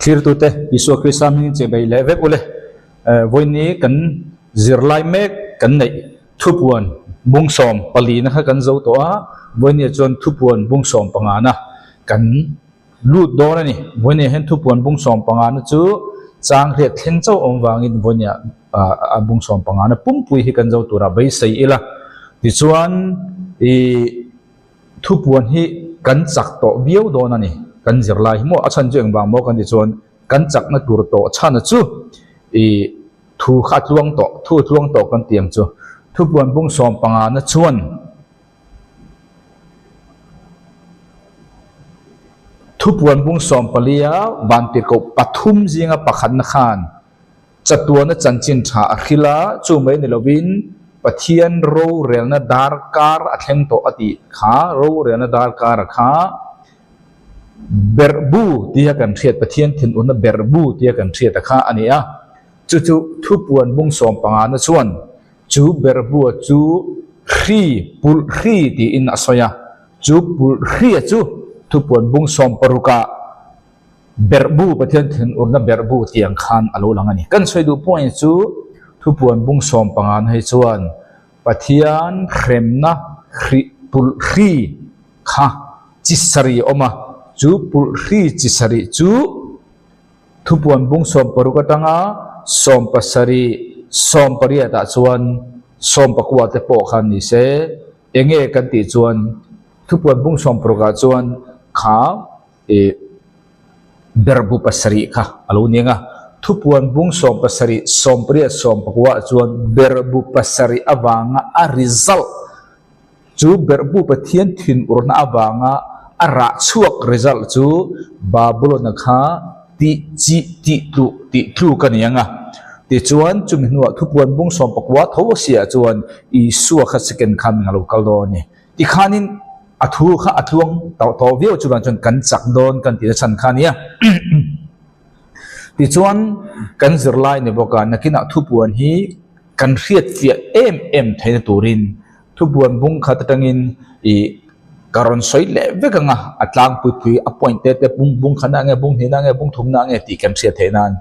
Thlirtute, Isua Krista hmingin che bei leh vek ule. Vawiini kan zirlai mek kan neih thupuan bungsawm palina kha kan zo tawh a, vawiiniah chuan thupuan bungsawm pangana kan lut dawn a ni. Vawiiniah hian thupuan bungsawm pangana chu chang hriat thleng chauh awm vangin vawiiniah a bungsawm pangana pumpui hi kan zo turah beisei ila. Tichuan ih. Thupuan hi kan chak tawh viau dawn a ni, kan zirlai hi maw a chhan chu engvang maw kan ti chuan kan chakna tur tawh chhana chu ih thu kha a tluang tawh, thu a tluang tawh kan ti ang chu. Thupuan bung 15 na chuan Thupuan bung 14 a vantirhkoh pathum zinga pakhatna khan Chatuana chanchin tha a hril a, chu mai ni lovin Pathian rorelna darkar a thleng tawh a tih kha, rorelna darkar a kha berhbu tia kan hriat, Pathian thinurna berhbu tia kan hriat a kha a ni a. Chu chu thupuan bung 15 na chuan chu berhbua chu hri, pulh hri tiin a sawi a, chu pulh hria chu thupuan bung 16 ah Berhbu, Pathian thinurna berhbu tiang khan a lo lang a ni. Kan sawi duh point chu thupuan bung 15 na hi chuan Pathian hremna hri pulh hri kha chi sarih a awm a, chu pulh hri chi sarih chu thupuan bung 16 atanga 17, 18 ah chuan 19 te pawh khan ni se enge kan tih chuan thupuan bung 16 ah chuan kha Ih berhbu pasarih kha a lo ning a, thupuan bung 17, 18, 19 ah chuan berhbu pasarih avanga a result chu berhbu Pathian thinurna avanga a rah chhuak result chu Babylon-a kha tih chih tih tluh tih tluk a ni ang a. Tichuan chumi hnuah thupuan bung 19 tho a siah chuan Isua kha second coming a lo kal dawn a ni. Tikhanin a thu kha a tluang tawh tawh viau chuan chuan kan chak dawn kan tih na chhan kha a nia. Tichuan kan zirlai ni bawk a, nakinah thupuan hi kan hriat fiah em em theihna turin thupuan bung khat atangin ih ka rawn sawi leh vek ang a, a tlangpui pui a point te te bung bung khatna nge bung hnihna nge bung thumna nge tih kan hriat theih nan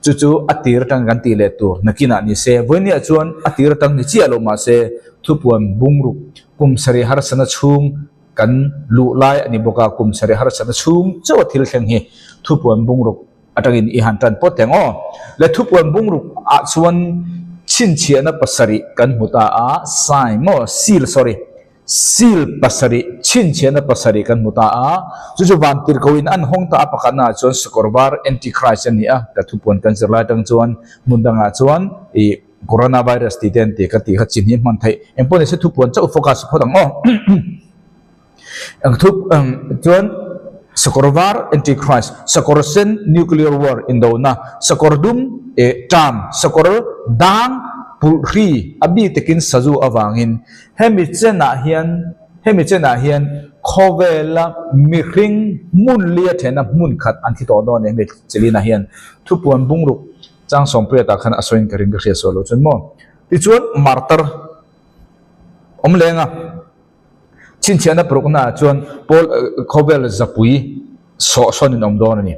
chu chu a tir atang kan tih leh tur nakinah ni se vawinia chuan a tir atang ni chiah lo mahse thupuan bung ruk Kum sarih harsatna chhung kan luh lai a ni bawk a, kum sarih harsatna chhung chauh a thil thleng hi thupuan bungruk atangin i han tan pawt teng aw. Le thupuan bungruk ah chuan chhinchhiahna pasarih kan hmu ta a, sign maw seal sorry seal pasarih chhinchhiahna pasarih kan hmu ta a, chu chu vantirhkohin an hawng ta a pakhatna ah chuan sakawr var antichrist a ni a, ka thupuan kan zir lai atang chuan hmun dangah chuan ih Coronavirus tih te an ti ka tih kha chin hi hman theih. Eng pawh nise thupuan chauh focus phawt ang aw. Eng thu chuan sakawr var antichrist, sakawr sen nuclear war indona, sakawr dum eh term, sakawr dang pulh hri a bik takin sazu avangin hemi chenah hian hemi chenah hian khawvela mihring hmun lia thena hmun khat an thi tawh dawn a ni hemi chelina hian thupuan bungruk Chang Sawmpriata khan a sawiin ka ring ka hria sual lo chuan maw? Tichuan martar awm leng a, chhinchhiahna parukna ah chuan Paul khawvel zapui sawh sawn in awm dawn a ni.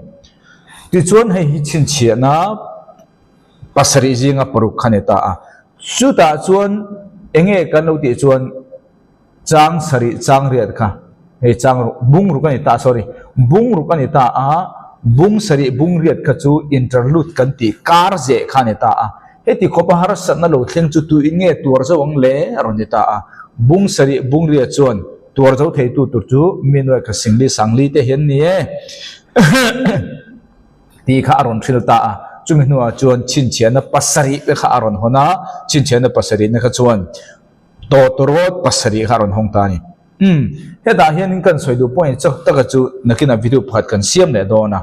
Tichuan hei hi chhinchhiahna pasarih zinga paruk kha ni ta a. Chutah chuan enge kan lo tih chuan Chang sarih chang riat kha hei chang ruk bung ruk a ni ta sorry bung ruk a ni ta a bung sarih bung riat kha chu interlude kan tih kar zeh kha a ni ta a heti khawpa harsatna lo thleng chu tu in nge tuar zo ang le a rawn ni ta a bung sarih bung riat chuan tuar zo thei tu tur chu mi nuai kha singli sangli te hian ni e tih kha a rawn hril ta a chumi hnuah chuan chhinchhiahna pasarih te kha a rawn hawn a chhinchhiahna pasarih na kha chuan Tawtawrawt pasarih kha a rawn hawng ta a ni. Umm, hetah hianin kan sawi duh pawh hi chak taka chu nakinah video pakhat kan siam leh dawn a.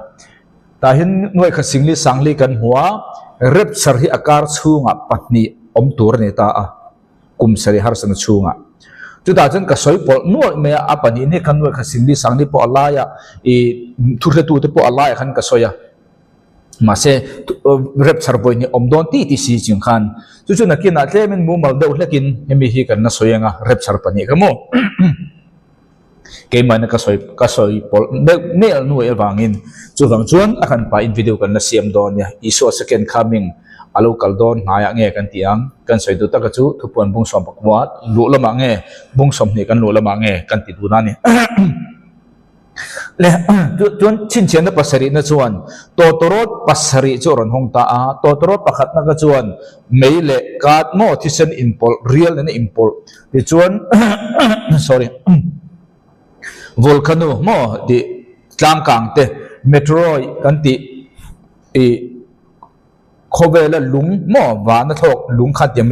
Tah hian nuai khat singli sangli kan hmu a, rapture hi a kar chhungah pahnih awm tur a ni ta a, kum sarih harsatna chhungah. Chutah chuan ka sawi pawlh nuaih mai a, a pahnih ni khan nuai khat singli sangli pawh a laiah ih thuhretute pawh a laiah khan ka sawi a. Mahse, rapture vawi hnih awm dawn tih tih si ching khan chu chu nakinah tlemin mumal deuh hlekin hemi hi kan la sawi ang a, rapture pahnih kha maw? Keimahna ka sawi ka sawi pawlh deuh nel nuai avangin chuvang chuan a hran pahin video kan la siam dawn nia. Isua second coming a lo kal dawn hnaiah nge kan tih ang? Kan sawi duh taka chu thupuan bung sawm pakua luh lamah nge bung 20 kan luh lamah nge kan ti dun a ni. Le chuan chhinchhiahna pasarihna chuan tawtawrawt pasarih chu a rawn hawng ta a, tawtawrawt pakhatna kha chuan mei leh kat maw thisen inpawlh rial nena inpawlh tichuan sorry volcano maw tih tlangkang te meteoroid kan tih ih khawvela lung maw vana thlawk lung kha tiang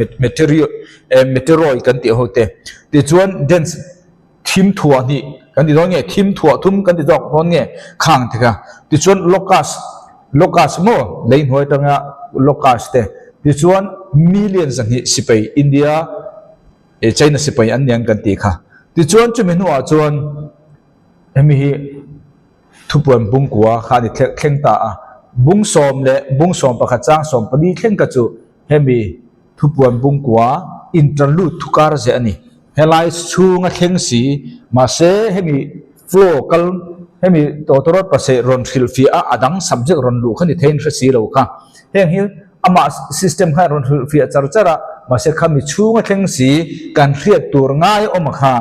meteoroid kan tih ho te tichuan dense Thim thuah hnih kan ti dawn nge, thim thuah thum kan ti zawk dawn nge khang te kha. Tichuan locust, locust maw lei hnuai atanga locust te. Tichuan million 200 sipai India eh China sipai an niang kan tih kha. Tichuan chumi hnuah chuan hemi hi thupuan bungkua kha a ni thleng ta a. Bung sawm leh bung sawm pakhat chang sawm pali thleng kha chu hemi Thupuan bungkua interlude thu kar zeh a ni. Helai chhunga thleng si, mahse hemi flow kal hemi tawtawrawt paseh rawn hrilhfiah a a dang subject rawn luh kha ni theiin hre si lo kha. Heng hi amah system khan rawn hrilhfiah char char a, mahse khami chhunga thleng si kan hriat tur ngai awm a kha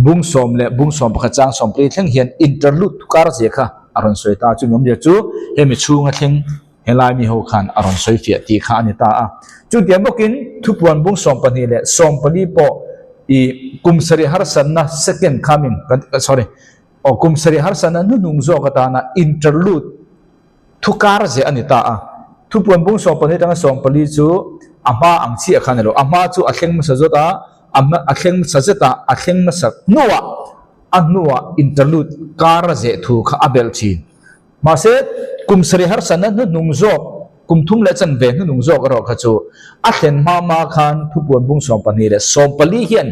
bung sawm leh bung sawm pakhat chang sawm pali thleng hian interlude thu kar zia kha a rawn sawi ta. Chumi awmzia chu hemi chhunga thleng Helai mi ho khan a rawn sawi fiah tih kha a ni ta a. Chutiang bawkin thupuan bung 12 leh 14 pawh i kum sarih harsatna second coming kan sorry aw kum sarih harsatna hnuhnung zawk atana interlude thu kar zeh a ni ta a. Thupuan bung 12 atanga 14 chu a hma ang chiah kha a ni lo. A hma chu a thleng hmasa zawt a, a thleng hmasa zet a, a thleng hmasa hnuah a hnuah interlude kar zeh thu kha a belh thin. Mahse, kum sarih harsatna hnuhnung zawk, kum thum leh chanve hnuhnung zawk erawh kha chu a thlen hma hma khan thupuan bung 12 leh 14 hian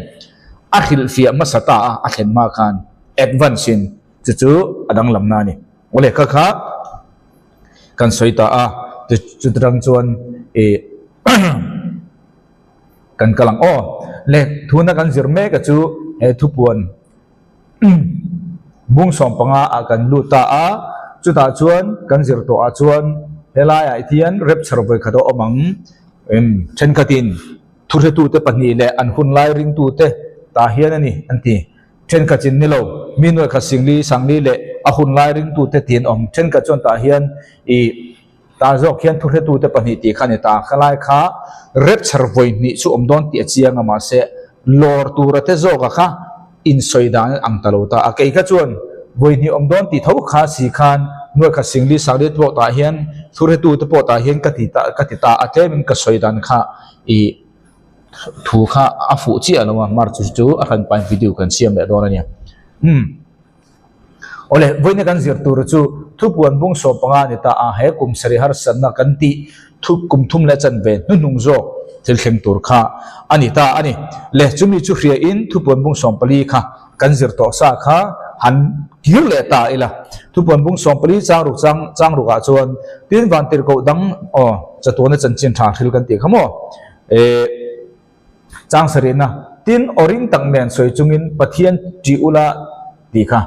a hrilhfiah hmasa ta a, a thlen hma khan advance in chu chu a danglamna a ni. Aw lehkha kha kan sawi ta a, chutang chuan ih kan kal ang aw. Le thuna kan zir mek a chu he thupuan Bung 15 ah kan lut ta a, chutah chuan kan zir tawh ah chuan helaiah hian rapture vawi khat a awm ang. Thenkhatin thuhretute pahnih leh an hunlai ringtute tah hian a ni an ti. Thenkhatin ni lo, mi nuai khat singli sangli leh a hunlai ringtute tih an awm. Thenkhat chuan tah hian ih. Ta zawk hian thuhretute pahnih tih kha a ni ta. Khalai kha rapture vawi hnih chu awm dawn tih a chiang a, mahse lawr tura te zawka kha insawi dan an ang ta lo ta a. Kei kha chuan vawi hnih awm dawn tih tho kha si khan nuai khat singli sangli te pawh tah hian thuhretute pawh tah hian ka ti ta ka ti ta a, tlemin ka sawi dan kha ih thu kha a fuh chiah lo a, March chu a hranpain video kan siam leh dawn a nia. Umm. Awle, vawiina kan zir tur chu thupuan bung 15 a ni ta a, he kum sarih harsatna kan tih thu kum thum leh chanve hnuhnung zawk thil thleng tur kha a ni ta a ni. Le, chumi chu hriain thupuan bung 14 kha kan zir tawh sa kha han kir leh ta ila. Thupuan bung 14 chang ruk chang chang rukah chuan tin vantirhkoh dang aw chatuana chanchin tha hril kan tih kha maw? Eh. Chang sarihna, Tin, aw ring tak nen sawi chungin Pathian ṭih ula tih kha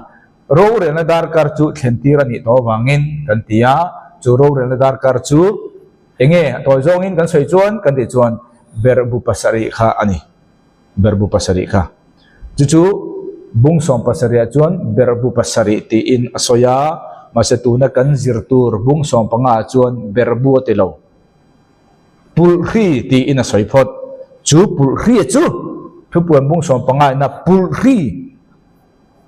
rorelna darkar chu thlentir a nih tawh avangin kan ti a, chu rorelna darkar chu eng nge a tawi zawngin kan sawi chuan kan tih chuan berhbu pasarih kha a ni, berhbu pasarih kha. Chu chu bung sawm pasarihah chuan berhbu pasarih tiin a sawi a, mahse tuna kan zir tur bung 15 ah chuan berhbu a ti lo. Pulhri tiin a sawi phawt. Chu pulhri chu thupuan bung 15 ina pulhri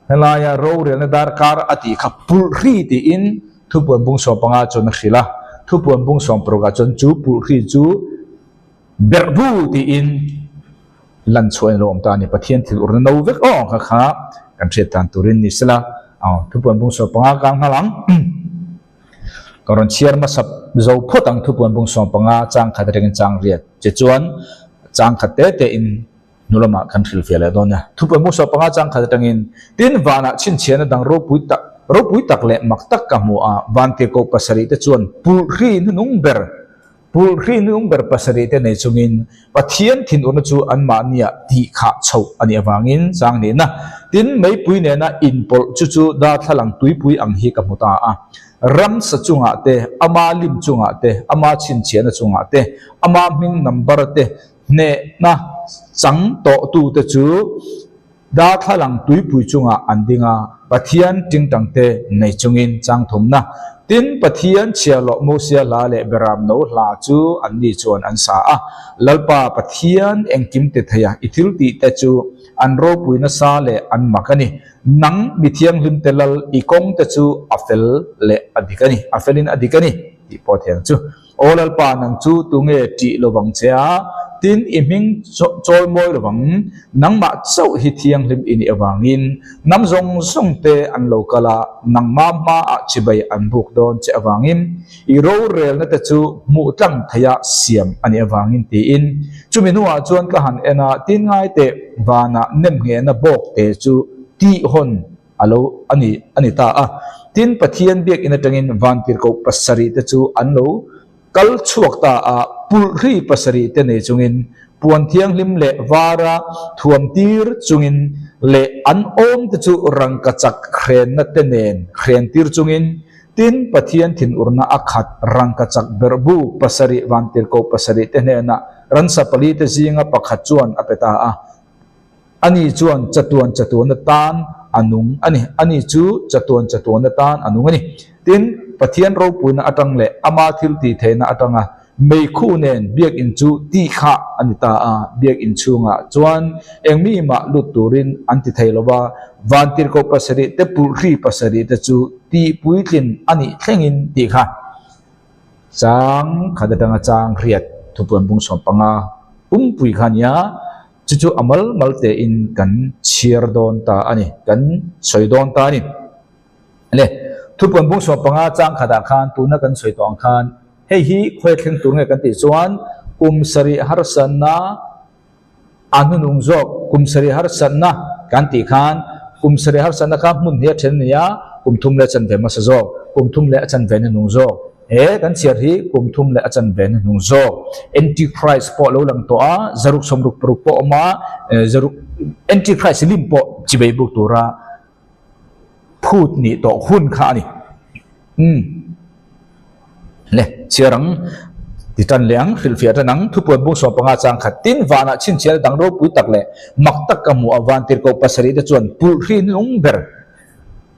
helaia rorelna darkar a tih kha pulhri tiin thupuan bung 15 chuan a hrilh a. Thupuan bung 16 ah chuan chu pulhri chu berhbu tiin lan chhuah in a lo awm ta a ni. Pathian thil urna no vek aw kha kha kan hriat dan turin ni sela. Aw thupuan bung 15 kang nghal ang. Ka rawn chhiar hmasa zo phawt ang thupuan bung 15 chang khat atangin chang riat che chuan chang khat te te in hnu lamah kan hrilhfiah leh dawn a. Thupuan bung 15 chang khat atangin tin vanah chhinchhiahna dang ropui tak ropui tak leh mak tak ka hmu a, vantirhkoh pasarih te chuan pulhri hnuhnung ber. Pulhri nung ber pasarihte nei chungin Pathian thinurna chu anmahniah tihkhah chhoh a nih avangin chang nihna tin meipui nena inpawlh chu chu darthlalang tuipui ang hi ka hmu ta a. Ramsa chungah te, ama lim chungah te, ama chhinchhiahna chungah te, ama hming number te hnehna chang tawhtute chu Darthlalang tuipui chungah an ding a, Pathian tingtangte nei chungin chang thumna. Tin, Pathian chhiahhlawh Mosia hla leh Beram no hla chu anni chuan an sa a. Lalpa Pathian engkim ti thei a, i thil tihte chu an ropui nasa leh an mak a ni. Nang mi thianghlimte lal i kawngte chu a fel leh a dik a ni, a felin a dik a ni, tih pawh thei ang chu. Aw Lalpa, nang chu tunge ṭih lovang che a, tin i hming chawi mawi lovang, nangmah chauh hi thianghlim i nih avangin hnam zawng zawng te an lo kal a, nangmah hmaah chibai an buk dawn che avangin i rorelna te chu hmuh tlang theia siam a nih avangin tiin chumi hnuah chuan ka han en a, tin ngai teh vanah nemnghehna bawk te chu tihhawn a lo a ni a ni ta a. Tin, Pathian biakinn atangin vantirhkoh pasarih te chu an lo kal chhuak ta a, pulhri pasarih te nei chungin, puan thianghlim leh vara thuam tir chungin leh an awm te chu rangkachak hrenna te nen hren tir chungin, tin, Pathian thinurna a khat rangkachak berhbu pasarih vantirhkoh pasarih te hnenah ransa pali te zinga pakhat chuan a pe ta a. Ani chuan chatuan chatuan atan a nung a ni. Ani chu chatuan chatuan atan a nung a ni. Tin, Pathian ropuina atang leh ama thil tih theihna atanga meikhu nen biakinn chu tih khah a ni ta a. Biakinn chhungah chuan eng mi mah lut turin an ti thei lo va, vantirhkoh pasarih te pulhri pasarih te chu tih puitlin a nih thlengin tih kha. Chang khat atanga chang hriat thupuan bung 15 pumpui kha a nia. Chu chu a mal mal tein kan chhiar dawn ta a ni, kan sawi dawn ta a ni. Le, thupuan bung 15 chang khatah khan tuna kan sawi tawh ang khan hei hi khawi thleng tur nge kan tih chuan kum sarih harsatna a hnunung zawk kum sarih harsatna kan tih khan kum sarih harsatna kha hmun hi a then a ni a, kum thum leh a chanve hmasa zawk, kum thum leh a chanve hnuhnung zawk. He kan chhiar hi kum thum leh a chanve na hnung zawk. Antichrist pawh lo lang tawh a, zaruk 66 pawh awm a, zaruk Antichrist lim pawh chibei buk tura phut nih tawh hun kha a ni. Umm. Le, chhiar ang, ti tan leh ang, hrilhfiah tan ang, thupuan bung 15 chang khat tin vanah chhinchhiahna dang ropui tak leh mak tak ka hmuh a, vantirhkoh pasarih te chuan pulhri nung ber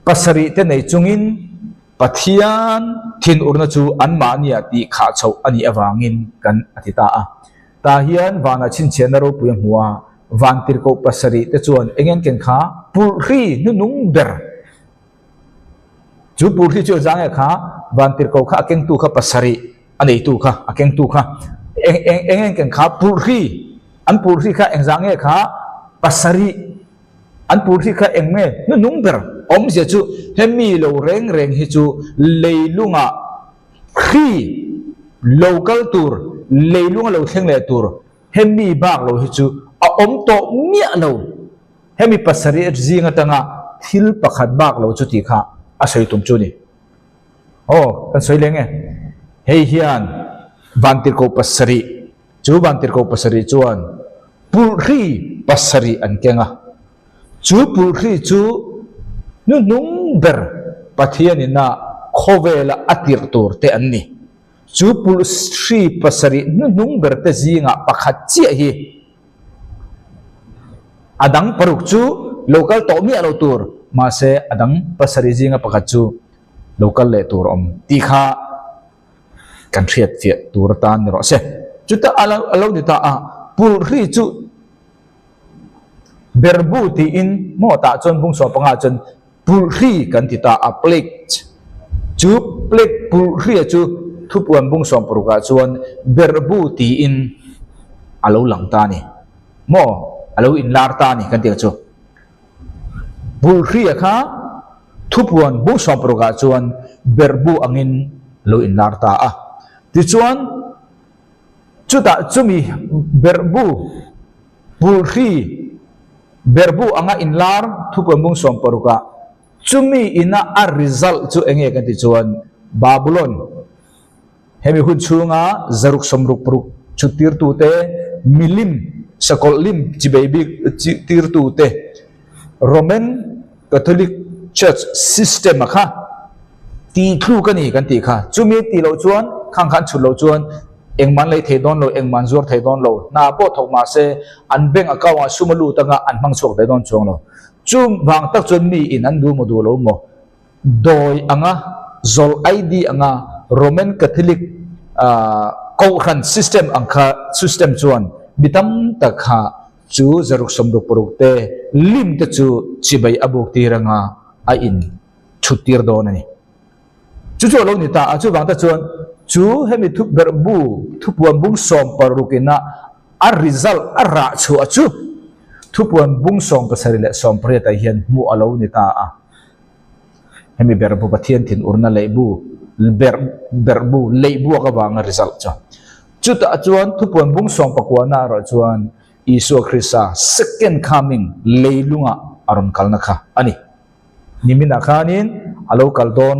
pasarih te nei chungin, Pathian thinurna chu anmahniah tih khah chhoh a nih avangin kan a ti ta a. Tah hian vanah chhinchhiahna ropui a hmu a, vantirhkoh pasarih te chuan eng en ken kha pulhri hnunung ber chu pulhri chu zang e kha vantirhkoh kha a kengtu kha pasarih a neitu kha a kengtu kha eng eng eng en ken kha pulhri an pulhri kha engzah nge kha pasarih An pur hi kha eng nge hnuhnung ber awmzia chu hemi lo reng reng hi chu leilunga hri lo kal tur, leilunga lo thleng leh tur hemi bak lo hi chu a awm tawh miah lo. Hemi pasarih zing atanga thil pakhat bak lo chu tih kha a sawi tum chu a ni. Aw, kan sawi leng e. Hei hian vantirhkoh pasarih Chu vantirhkoh pasarih chuan pulhri pasarih an keng a, chu pulhri chu hnuhnung ber Pathianina khawvela a tirh tur te an ni. Chu pulhri pasarih hnuhnung ber te zingah pakhat chiah hi a dang paruk chu lo kal tawh miah lo tur, mahse a dang pasarih zinga pakhat chu lo kal leh tur a awm tih kha Kan hriat fiah tur atan ni rawh se. Chutah a lo a lo ni ta a, pulhri chu berbu tiin maw tah chuan bung 15 chuan pulhri kan ti ta a, plague chu plague pulhria chu thupuan bung 60 ah chuan berbu tiin a lo lang ta a ni maw, a lo inlar ta a ni kan tih ang chu. Bulhria kha thupuan bung 60 ah chuan berhbu angin lo inlar ta a. Tichuan, chutah chumi berhbu, bulhri berhbu anga inlar thupuan bung 60 ah chumi ina a result chu enge kan tih chuan Babulon. Hemi hun chhunga zaruk 66 chhuttirtute, milim, sakawlh lim chibei bik tirtute, Roman Catholic Church system a kha tih thluk a ni kan tih kha. Chumi tih loh chuan khang kha an chhut loh chuan engmah an lei thei dawn lo, engmah an zuar thei dawn lo. Hna pawh thawk mah se an bank account ah sum a lut anga an hmang chhuak thei dawn chuang lo. Chung vang tak chuan mi in an duh maw duh lo maw? Dawi anga, zawlh ID anga Roman Catholic kohhran system ang kha system chuan mi tam tak kha chu 166 te lim te chu chibai a buk tir anga a in chhut tir dawn a ni. Chu chu a lo ni ta a, chuvang te chuan chu hemi thu berh bu thupuan bung 16 ina a result a rah chhuah chu thupuan bung 17 leh 18 ah hian hmuh a lo ni ta a. Hemi berhbu Pathian thinurna lehbu berh berhbu leihbuak avanga result chu. Chutah chuan thupuan bung 19 na erawh chuan Isua Krista second coming leilunga a rawn kalna kha a ni. Niminah khanin a lo kal dawn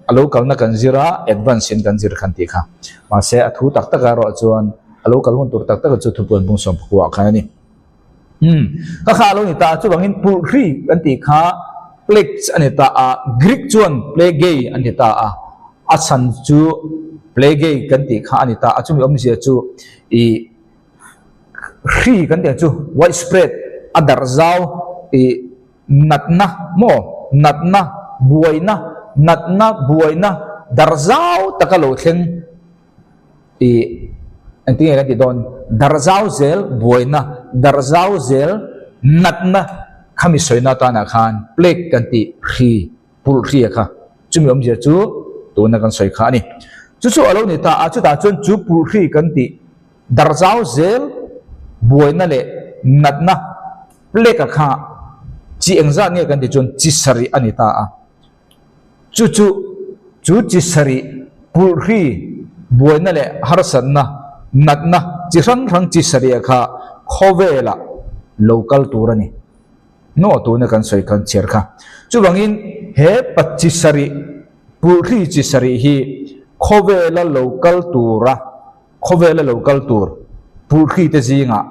a lo kalna kan zir a, advance in kan zir khan tih kha. Mahse a thu tak takah erawh chuan a lo kal hun tur tak taka chu thupuan bung 19 ah khan a ni. Umm, ka kha a lo ni ta a, chuvangin pulhri kan tih kha plagues a ni ta a, Greek chuan plaguei an ti ta a, a chhan chu plaguei kan tih kha a ni ta a, chumi awmzia chu ih hri kan tih ang chu widespread a darh zau ih natna maw natna buaina natna buaina darh zau taka lo thleng. Ih, engtin nge kan tih dawn? Darh zau zel buaina, darh zau zel natna khami sawina atanah khan plague kan tih hri, pulh hri a kha. Chumi awmzia chu tuna kan sawi kha a ni. Chu chu a lo ni ta a, chutah chuan chu pulh hri kan tih darh zau zel buaina leh natna plague a kha chi engzat nge kan tih chuan chi sarih a ni ta a. Chu chu chu chi sarih, pulhri, buaina leh harsatna, natna chi hrang hrang chi sarih kha khawvelah lo kal tur a ni. Naw tuna kan sawi khan chhiar kha. Chuvangin he pa chi sarih, pulhri chi sarih hi khawvela lo kal tura khawvela lo kal tur pulhri te zingah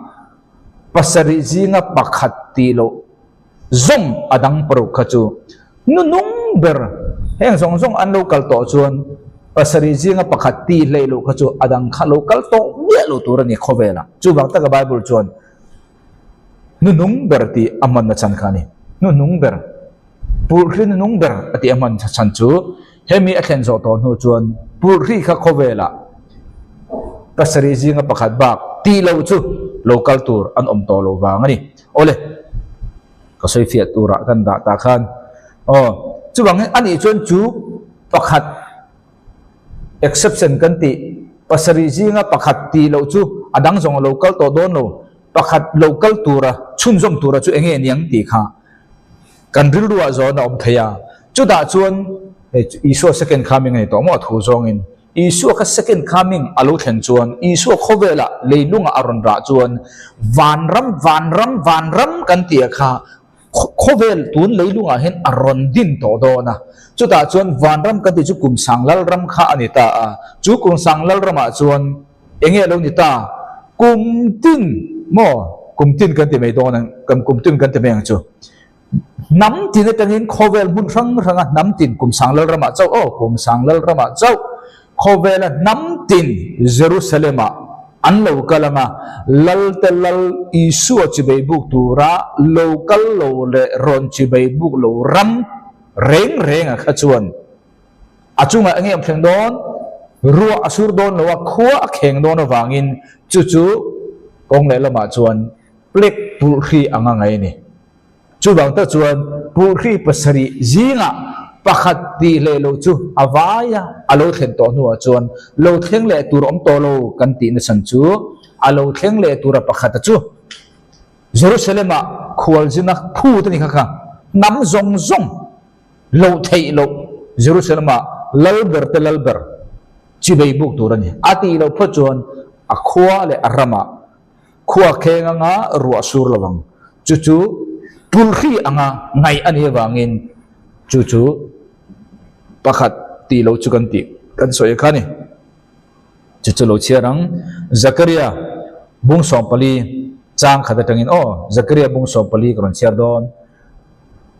pasarih zinga pakhat tih loh zawng a dang paruk kha chu nunung ber heng zawng zawng an lo kal tawh chuan pasarih zinga pakhat tih hleih loh kha chu a dang kha lo kal tawh miah lo tur a ni khawvelah. Chuvang taka Bible chuan nunung ber tih a hmanna chhan kha a ni. Nunung ber, pulhri nunung ber a tih a hman chhan chu hemi a thlen zawh tawh hnu chuan pulhri kha khawvelah pasarih zinga pakhat bak tih loh chu lo kal tur an awm tawh lo vang a ni. Awle, ka sawi fiah turah kan dah tah khan aw chuvangin a nih chuan chu pakhat exception kan tih pasarih zinga pakhat tih loh chu a dang zawng a lo kal tawh dawn lo, pakhat lo kal tura chhunzawm tura chu enge niang tih kha kan rilruah zawn a awm thei a, chutah chuan Isua second coming a ni tawh maw a thu zawngin. Isua kha second coming a lo thlen chuan, Isua khawvelah leilungah a rawn rah chuan vanram, vanram, vanram kan tih kha khawvel tun leilungah hian a rawn din tawh dawn a. Chutah chuan vanram kan tih chu Kumsang Lalram kha a ni ta a. Chu Kumsang Lalramah chuan eng nge a lo ni ta? Kum tin maw? Kum tin kan ti mai dawn ang, kum tin kan ti mai ang chu. Hnam tin atangin khawvel hmun hrang hranga hnam tin kum sang lal ramah chauh aw, kum sang lal ramah chauh khawvela hnam tin Jerusalem-ah an lo kal ang a, Lalte Lal Isua chibei buk tura lo kal lo leh rawn chibei buk lo ram reng renga kha chuan a chungah eng nge awm thleng dawn? Ruah a sur dawn lo a, khua a kheng dawn avangin chu chu kawng lehlamah chuan Plek pulhri anga ngai a ni. Chuvang tak chuan pulhri pasarih zingah pakhat tih leh lo chu a vai a, a lo thlen tawh hnuah chuan lo thleng leh tur awm tawh lo kan tih nachhan chu a lo thleng leh tura pakhata chu Jerusalem-ah khualzina phut a ni kha kha hnam zawng zawng loh theih loh Jerusalem-ah lal ber te lal ber chibei buk tur a ni. A tih loh phawt chuan a khua leh a ramah Khua kheng anga ruah sur lo ang. Chu chu pulhri anga ngaih a nih avangin chu chu pakhat tih lo chu kan tih kan sawi kha a ni. Chu chu lo chhiar ang. Zakaria bung 14 chang khat atangin aw, Zakaria bung 14 ka rawn chhiar dawn.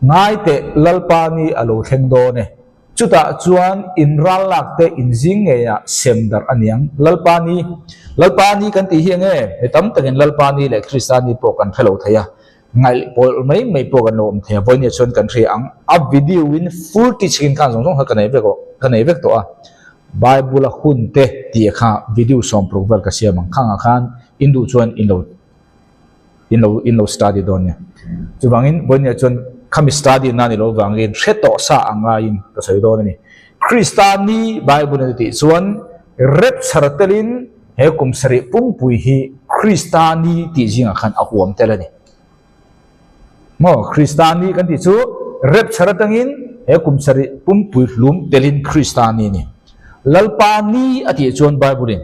Ngai teh Lalpa ni a lo thleng dawn e. Chutah chuan in ral lak te in zing ngeiah sem darh a niang. Lalpa ni, Lalpa ni kan tih hi enge? Mi tam takin Lalpa ni leh Krista ni pawh kan hre lo thei a, ngaih pawlh mai mai pawh kan lo awm thei a, vawinia chuan kan hria ang. A video in full teaching in khan zawng zawng kha ka nei vek aw, ka nei vek tawh a. Bible a hun te tih kha video 60 vel ka siam ang. Khangah khan in duh chuan in lo. In lo in lo study dawn nia. Chuvangin vawinia chuan khami study na ni lo vangin hre tawh sa ang ngaiin ka sawi dawn a ni. Krista ni Bible in a tih chuan rapture telin he kum sarih pumpui hi Krista ni tih zingah khan a huam tel a ni. Maw Krista ni kan tih chu rapture atangin he kum sarih pumpui hlum telin Krista ni a ni. Lalpa ni a tih chuan Bible in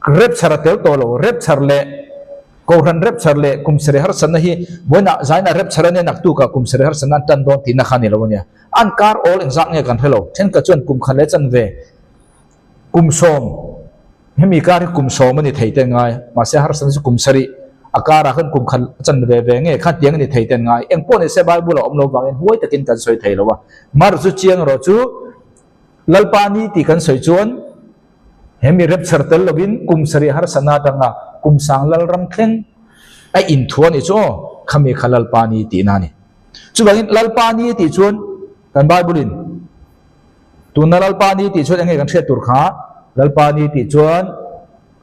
Rapture a tel tawh lo. Rapture leh Kohhran rapture leh kum sarih harsatna hi vawiinah zainah rapture a nia naktukah kum sarih harsatna an tan dawn tihna kha a ni lo a nia. An kar awl engzah nge kan hre lo. Thenkhat chuan kum khat leh chanve kum sawm hemi kar hi kum sawm a ni thei ten ngai. Mahse harsatna chu kum sarih a karah khan kum khat chanve ve nge kha tiang a ni thei ten ngai. Engpawh ni se Bible a awm lo vangin huai takin kan sawi thei lo a. Mar chu chiang erawh chu Lalpa ni tih kan sawi chuan He mi rapture tel lovin kum sarih harsatna atanga kum sang lalram thleng a inthu a nih chu aw, khami kha Lalpa ni tihna a ni. Chuvangin Lalpa ni tih chuan kan Bible in tuna Lalpa ni tih chuan enge kan hriat tur kha Lalpa ni tih chuan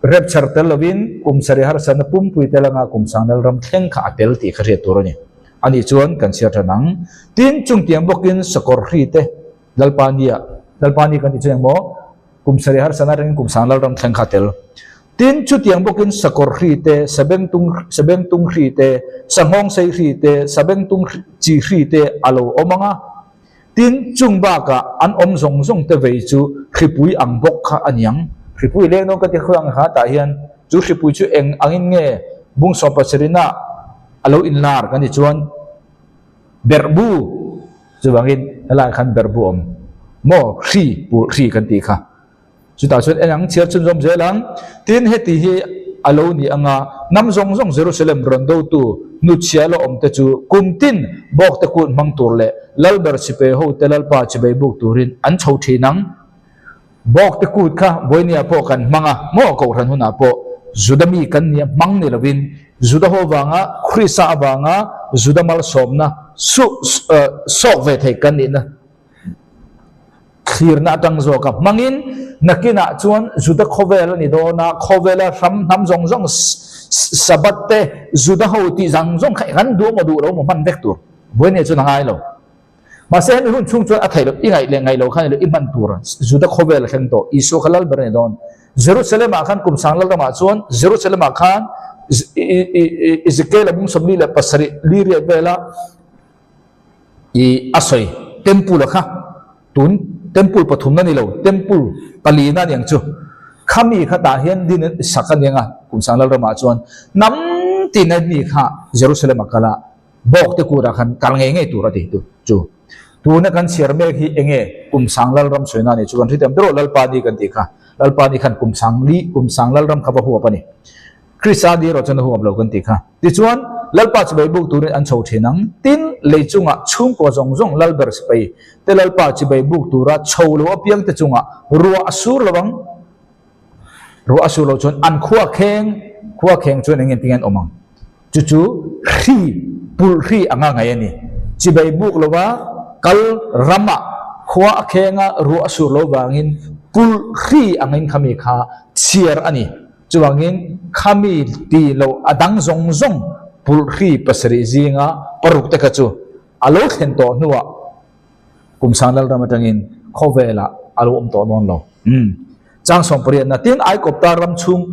rapture tel lovin kum sarih harsatna pumpui tel anga kum sang lalram thleng kha a tel tih kha hriat tur a ni. Ani chuan kan chhiar than ang. Tin, chungtiang bawkin sakawr hri te Lalpa nia, Lalpa ni kan tih chu engmaw? Kum sarih harsana atangin kum sang lalram thleng kha tel. Tin, chutiang bawkin sakawr hri te, sabengtung, sabengtung hri te, sanghawng sei hri te, sabengtung chi hri te a lo awm ang a. Tin, chung bakah an awm zawng zawng te vei chu hripui ang bawk kha a niang. Hripui leng dawn ka ti khawi ang kha tah hian chu hripui chu eng angin nge bung 17 ah a lo inlar kan ti chuan Berhbu, chuvangin helaiah khan berhbu awm maw hri pur hri kan tih kha. Chutah chuan en ang chhiar chhunzawm zel ang. Tin, heti hi a lo ni anga hnam zawng zawng Jerusalem rawn dotu hnutchhia la awm te chu kum tin bawkte kut hmang tur leh lalber chipei hote lalpa chibei buk turin an chho thin ang. Bawkte kut kha vawinia pawh kan hmang a, maw Kohhran hunah pawh Juda mi kan nia hmang ni lovin Juda ho avanga Krista avanga Juda malsawmna su sawk ve thei kan nihna thlirna atang zawka hmangin nakinah chuan Juda khawvel a ni dawn a, khawvela hram hnam zawng zawng Sabbath te Juda ho tih zawng zawng kha kan duh maw duh lo maw hman vek tur vawinia chuan a ngai lo. Mahse hemi hun chhung chuan a theih loh, i ngaih leh ngaih loh khan i hman tur Juda khawvel a thleng tawh, Isua kha lal ber a ni dawn. Jerusalem ah khan kum sang lal ramah chuan Jerusalem ah khan Ezekiel a bung 47 li riat vela i a sawi temple a kha tun temple pathumna ni lo temple palina a ni ang chu khami kha tah hian din sak a ni ang a kum sang lal ramah chuan hnam tin a mi kha Jerusalem a kal a Bawk te kutah khan kal ngei ngei tur a ti tu chu. Tuna kan chhiar mek hi enge kum sang Lalram sawi na ni chu kan hriat em ber aw Lalpa ni kan tih kha. Lalpa ni khan kum sang li kum sang Lalram kha va huap a ni. Krista ni erawh chuan a huap lo kan tih kha. Tichuan Lalpa chibai buk turin an chho thin ang. Tin, lei chungah chhungkaw zawng zawng Lalber sipai te Lalpa chibai buk tura chho lo apiang te chungah ruah a sur lo ang. Ruah a sur lo chuan an khua kheng khua kheng chuan eng engtin nge an awm ang? Chu chu hri, pulh hri anga ngaih a ni. Chibai buk lova kal ramah khua a khenga ruah a sur lo vangin pulh hri angin khami kha chhiar a ni. Chuvangin khami ti lo a dang zawng zawng pulh hri pasarih zinga paruk te kha chu a lo thlen tawh hnuah Kum sang Lalram atangin khawvelah a lo awm tawh dawn lo. Umm. Chang 18 na tin Aikawpta ram chhung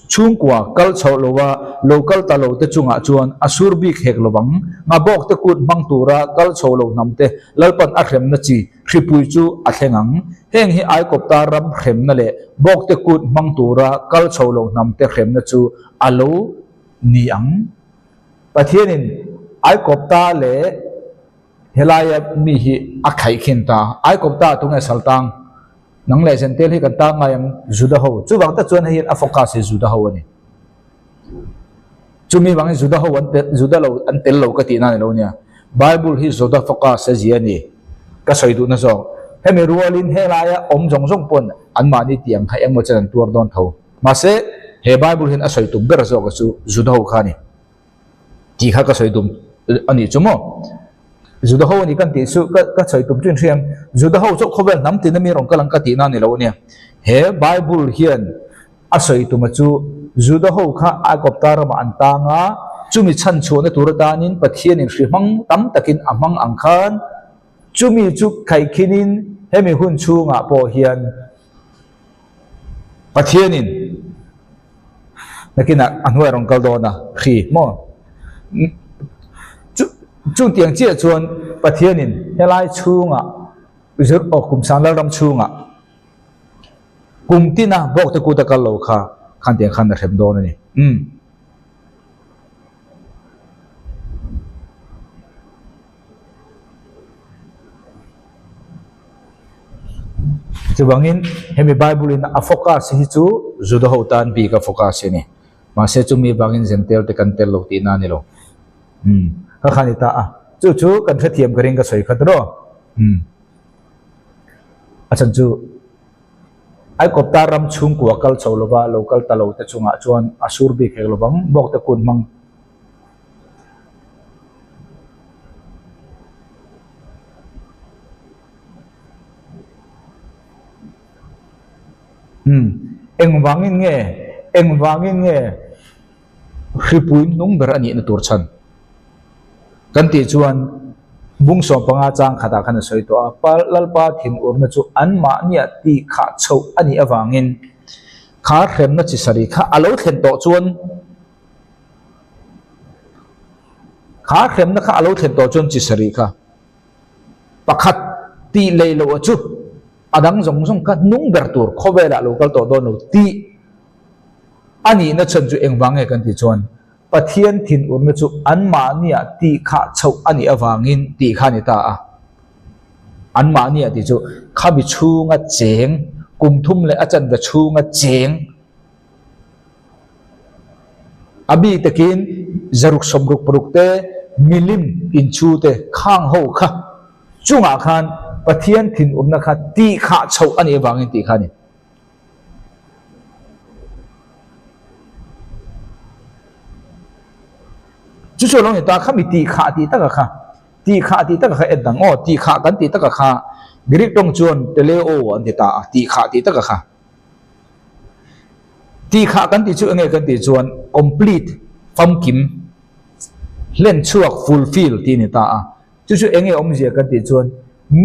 chhungkua kal chhoh lova lo kal ta lo te chungah chuan a sur bik hek lovang. Ngabawk te kut hmang tura kal chho lo hnam te Lalpan a hremna chi hripui chu a thleng ang. Heng hi Aikawpta ram hremna leh bawk te kut hmang tura kal chho lo hnam te hremna chu a lo ni ang. Pathianin Aikawpta leh Helaia mi hi a khaih khin ta. Aikawpta tunge saltang? Nang leh Zentel hi kan tang ngai ang Juda ho. Chuvang tak chuan hei hian a focus hi Juda ho a ni. Chumi vangin Juda ho an tel, Juda lo an tel lo ka tihna a ni lo nia. Bible hi Juda focus a zia a ni. Ka sawi duhna zawk. Hemi rualin helaia awm zawng zawng pawn anmahni tih ang kha engmaw chen an tuar dawn tho. Mahse, he Bible hian a sawi tum ber zawk a chu Juda ho kha a ni. Tih kha ka sawi tum a nih chu maw? Juda ho a ni kan tih chu ka ka sawi tum chu inhriam. Juda ho chu khawvel hnam tina mi rawn kal ang ka tihna a ni lo a nia. He Bible hian a sawi tuma chu Juda ho kha Aigupta ramah an tang a, chumi chhan chhuahna tur atanin Pathianin hri hmang tam takin a hmang ang khan chumi chu khaihkhinin hemi hun chhungah pawh hian Pathianin nakinah a hnuai rawn kal dawn a, hri maw? Chu chung tiang chiah chuan Pathianin helai chhungah zir aw kum sang lalram chhungah kum tina bawkte kut a kal lo kha khan tiang khan a hrem dawn a ni. Umm. Chuvangin hemi Bible in a focus hi chu Juda ho tan bik a focus hi a ni. Mahse chumi vangin Gentile te kan tel lo tihna a ni lo. Umm ka kha ni ta a. Chu chu kan hrethiam ka ring ka sawi khat rawh. Umm a chhan chu Aikawpta ram chhungkua kal chho lova lo kal ta lo te chungah chuan a sur bik hek lovang bawkte kun hmang. Umm, engvangin nge, engvangin nge hripui hnung ber a nihna tur chhan? Kan tih chuan bung 15 chang khatah khan a sawi tawh a, Pa Lalpa thinurna chu anmahnia tih khah chhoh a nih avangin kha hremna chi sarih kha a lo thlen tawh chuan, Kha hremna kha a lo thlen tawh chuan chi sarih kha pakhat tih lei loh a chu a dang zawng zawng kha hnung ber tur khawvelah lo kal tawh dawn lo tih a nihna chhan chu engvang nge kan tih chuan Pathian thinurna chu anmahniah tih khah chhoh a nih avangin tih kha a ni ta a. Anmahniah tih chu khami chhunga cheng kum thum leh a chanve chhunga cheng A bik takin zaruk 66 te milim inchhu te khang ho kha chungah khan Pathian thinurna kha tih khah chhoh a nih avangin tih kha a ni. Chu chu a lo ni ta kha mi tih khah tih taka kha tih khah tih taka kha en dang aw tih khah kan tih taka kha Greek tawng chuan teleo an ti ta a tih khah tih taka kha. Tih khah kan tih chu enge kan tih chuan complete, famkim, hlen chhuak, fulfill tih a ni ta a. Chu chu enge awmzia kan tih chuan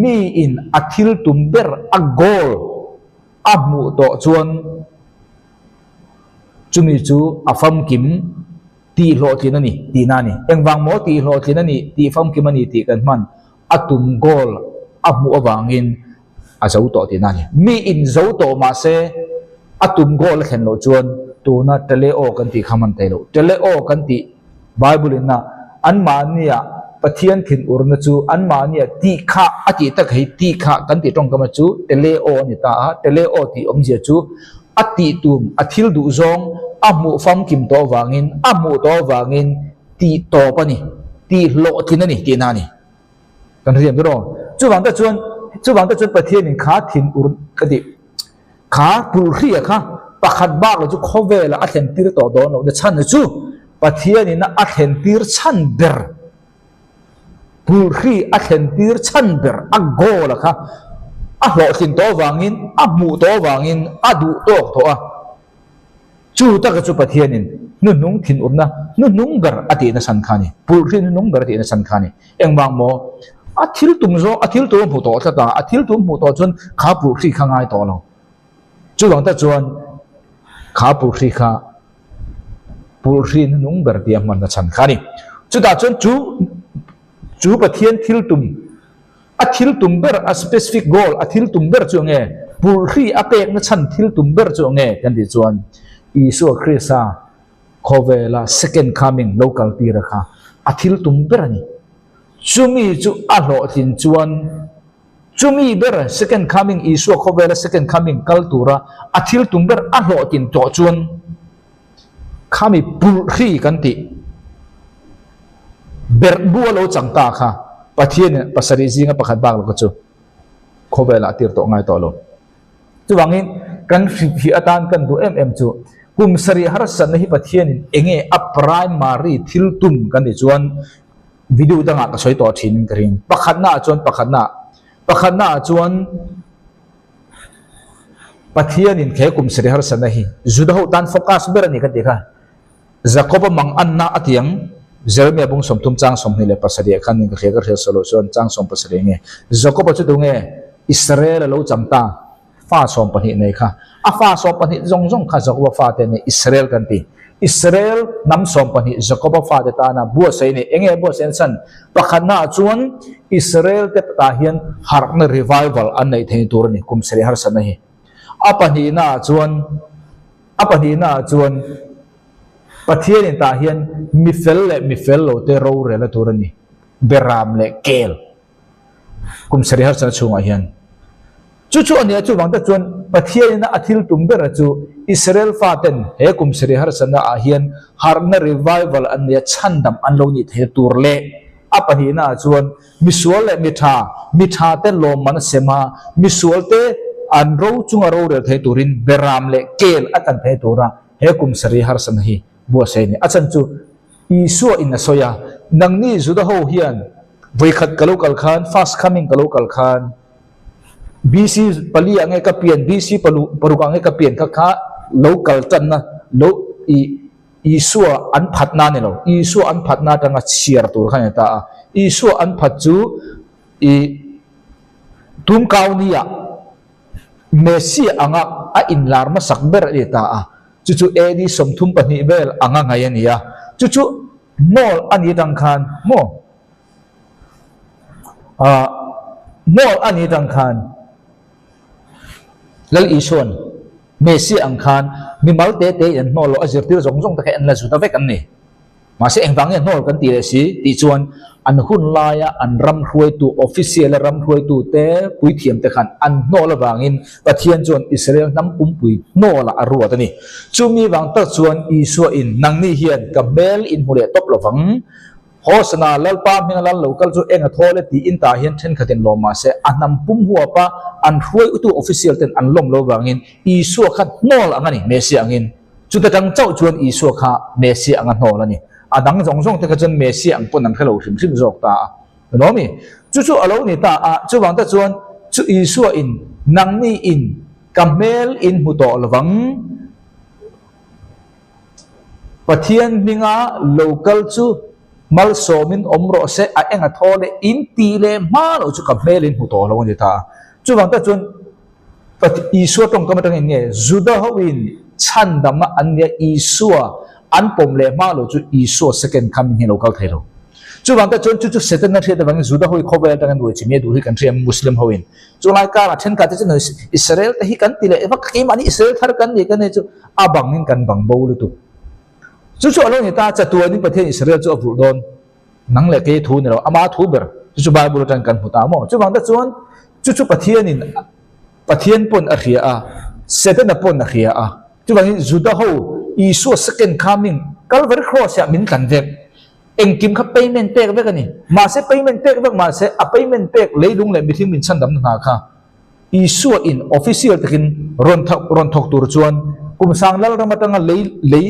mi in a thil tum ber, a goal a hmuh tawh chuan chumi chu a famkim tih hlawhtlin a ni tihna a ni. Engvang maw tih hlawhtlin a nih, tih famkim a ni tih kan hman a tum goal a hmuh avangin a zo tawh tihna a ni. Mi in zo tawh mah se a tum goal a thlen loh chuan tuna tele aw kan tih kha hman thei loh. Tele aw kan tih Bible in a anmahnia Pathian thinurna chu anmahnia tih kha a tih tak hei tih kha kan tih tawngkam a chu tele aw a ni ta a. Tele aw tih awmzia chu a tih tum a thil duh zawng a hmuh famkim tawh avangin a hmuh tawh avangin tih tawp a ni, tih hlawhtlin a ni tihna a ni. Kan hriat ber aw. Chuvang te chuan, chuvang te chuan Pathianin kha thin ur ka tih, kha pulhria kha pakhat bak lo chu khawvelah a thlen tir tawh dawn loh na chhan chu Pathianin a thlen tir chhan ber, pulhri a thlen tir chhan ber a goal a kha a hlawhtlin tawh avangin, a hmuh tawh avangin a duh tawk tawh a. Chu taka chu Pathianin hnuhnung thinurna hnuhnung ber a tihna chhan kha a ni. Pulhri hnuhnung ber a tihna chhan kha a ni. Engvang maw? A thil tum zawk, a thil tum a hmuh tawh tlat a, a thil tum hmuh tawh chuan kha pulhri kha ngai tawh lo. Chuvang tak chuan kha pulhri kha pulhri hnuhnung ber tia hmanna chhan kha a ni. Chutah chuan chu chu Pathian thil tum A thil tum ber, a specific goal, a thil tum ber chu enge? Pulhri a pekna chhan thil tum ber chu enge? Kan tih chuan Isua Krista khawvela second coming lo kal tira kha a thil tum ber a ni. Chumi chu a hlawhtlin chuan. Chumi ber Second Coming, Isua khawvela Second Coming kal tura a thil tum ber a hlawhtlin tawh chuan khami pulh hri kan tih berh bu a lo chang ta kha Pathianin pasarih zinga pakhat bak lo kha chu khawvelah a tir tawh ngai tawh lo. Chuvangin kan hri atan kan duh em em chu kum sarih harsatna hi Pathianin enge a primary thil tum kan tih chuan Video dangah ka sawi tawh thin in ka ring. Pakhatna ah chuan pakhatna pakhatna ah chuan Pathianin he kum sarih harsatna hi Juda ho tan focus ber a ni ka ti kha. Jakob-a mang anna a ti ang Jeremia bung 30 chang 27 ah khan in ka hria ka hria sawi loh chuan chang 17 nge Jakob-a chu tunge Israel a lo chang ta. Fa 12 nei kha. A fa 12 zawng zawng kha Jakoba fate a ni, Israel kan ti. Israel hnam 12 Jakoba fate tana buatsaih a ni. Enge a buatsaih an chhan? Pakhatnaah chuan Israel te tah hian harhna revival an neih thei tur a ni, kum sarih harsatna hi. A pahnihnaah chuan a pahnihnaah chuan Pathianin tah hian mi fel leh mi fel lo te rorelna tur a ni, beram leh kel. Kum sarih harsatna chhungah hian. Chu chu a nia chuvang tak chuan Pathianina a thil tum bera chu Israel faten he kum sarih harsatna ah hian harhna revival an nia chhandam an lo nih theih tur leh a pahnihna ah chuan misual leh mi tha, mi tha te lawmman a sem a, misual te an ro chunga rorel thei turin beram leh kel a tan thei tura he kum sarih harsatna hi buatsaih a ni. A chhan chu Isua in a sawi a, Nangni Juda ho hian vawikhat ka lo kal khan, first coming ka lo kal khan, BC pali ah nge ka pian, BC paruk ah nge ka pian kha kha lo kal tanna lo i Isua an phatna a ni lo. Isua an phatna atanga chhiar tur kha a ni ta a. Isua an phat chu i tumkau ni ah Messia anga a inlar hmasak ber a ni ta a. Chu chu AD 32 vel anga ngaih a ni a. Chu chu hnawl a ni atang khan maw? Ahh hnawl a ni atang khan Lal Isua'n Messia ang khan mimal te te in an hnawl loh a zirtir zawng zawng te kha en la zut a vek an ni. Mahse engvang nge hnawl kan tih leh si tih chuan an hun laia an ram hruaitu, official a ram hruaitu te, puithiam te khan an hnawl avangin Pathian chuan Israel hnam pumpui hnawlah a ruat a ni. Chumi vang tak chuan Isua in nangni hian ka hmel in hmu leh tawp lovang. Hosana, Lalpa hminga lal lo kal chu eng a thawl e tiin tah hian thenkhatin lawm mahse a hnam pum huapa an hruaitu official ten an lawm lo vangin Isua kha hnawl ang a ni, Messiah angin. Chuta tang chauh chuan Isua kha Messiah anga hnawl a ni. A dang zawng zawng te kha chuan Messiah ang pawn an hre lo hrim hrim zawk ta a. Lo mi? Chu chu a lo ni ta a, chuvang te chuan chu Isua in nangni in ka hmel in hmu tawh lovang. Pathian hminga lo kal chu malsawmin awm rawh se, a eng a thaw leh in tih leh hma loh chu ka hmel in hmu tawh lo a ni ta a. Chuvang te chuan Isua tawngkam atangin nge Juda hoin chhandamna an nia Isua an pawm leh hma lo chu Isua second coming hi a lo kal thei lo. Chuvang te chuan chu chu Setana hriat avangin Juda hoin khawvel atangin ruai chimia duh hi kan hria Muslim hoin. Chulai karah thenkhat te chuan Israel te hi kan ti leh vak keimahni Israel thar kan ni kan ni chu a bangin kan bang bo lutuk. Chu chu a lo ni ta chatuanin Pathian Israel chu a vulh dawn. Nang leh kei thu ni lo, ama thu ber chu chu Bible atang kan hmu ta maw? Chuvang te chuan chu chu Pathianin Pathian pawn a hria a, Setana pawn a hria a. Chuvangin Juda ho Isua second coming Calvary cross ah min tlan vek. Engkim kha payment pek vek a ni. Mahse payment pek vek mahse a payment pek leilung leh mihring min chhandamna hna kha Isua in official takin rawn thawk rawn thawk tur chuan kum sang lal ram atanga lei lei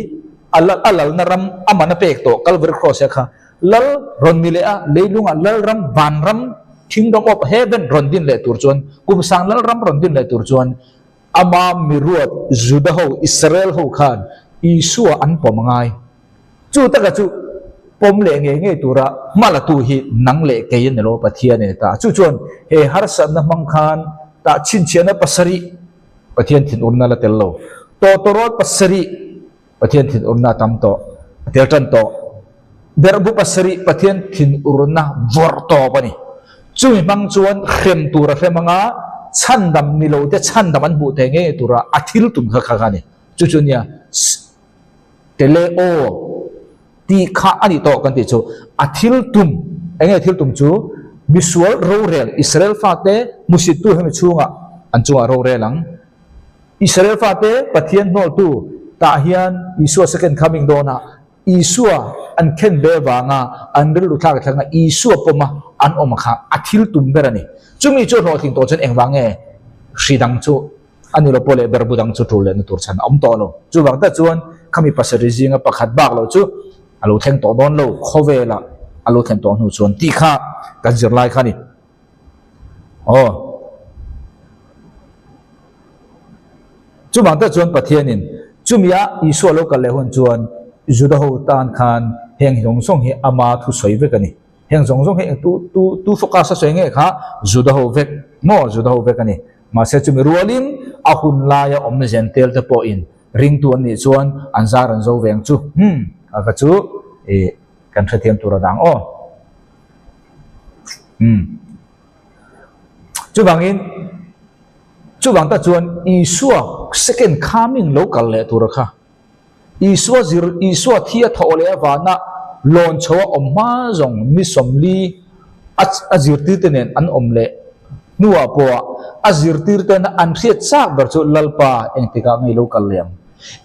a lal a lalna ram a man a pek tawh Calvary cross ah kha lal rawn ni leh a leilungah lal ram van ram kingdom of heaven rawn din leh tur chuan kum sang lal ram rawn din leh tur chuan ama miruat Juda ho Israel ho khan Isua an pawm a ngai. Chu taka chu pawm leh ngei ngei tura hma la tu hi nang leh kei a ni lo, Pathian a ni ta. Chu chuan he harsatna hmang khan tah chhinchhiahna pasarih Pathian thinurna la tel lo. Tawtawrawt pasarih Pathian thinurna a tam tawh, a tel tan tawh. Berhbu pasarih Pathian thinurna vawrh tawp a ni. Chumi hmang chuan hrem tura hrem anga chhandam ni lo te chhandam an hmuh thei ngei ngei tura a thil tum kha kha a ni. Chu chu nia. Teleo tih kha a nih tawh kan tih chu a thil tum, eng nge thil tum chu? Misual rorel, Israel fate hmusittu hemi chhungah an chungah rorel ang. Israel fate Pathian hnawltu tah hian Isua second coming dawnah Isua an khen ve vanga an rilru thlak thlanga Isua pawma an awm kha a thil tum ber a ni. Chumi chu hlawhtling tawh chuan engvang nge hri dang chu a ni lo pawh leh berbu dang chu tul lehna tur chhan a awm tawh lo. Chuvang tak chuan khami pasarih zinga pakhat bak lo chu a lo thleng tawh dawn lo, khawvelah a lo thlen tawh hnu chuan tih kha kan zirlai kha a ni. Aw. Chuvang tak chuan Pathianin chumia Isua lo kal leh hun chuan Juda ho tan khan heng zawng zawng hi ama thu sawi vek a ni. Heng zawng zawng hi eng tu tu tu focus a sawi nge kha Juda ho vek maw Juda ho vek a ni. Mahse chumi rualin a hun laia awm zen tel te pawhin ringtu an nih chuan an zar an zo ve ang chu. Hmm a kha chu ih kan hrethiam tur a dang aw. Hmm. Chuvangin chuvang tak chuan Isua second coming lo kal leh tur kha Isua zir Isua thi a thawh leh avana lawn chho a awm hma zawng mi sawmli a a zirtir te nen an awm leh hnuah pawha a zirtir tena an hriat chak ber chu Lalpa engtikah nge lo kal leh ang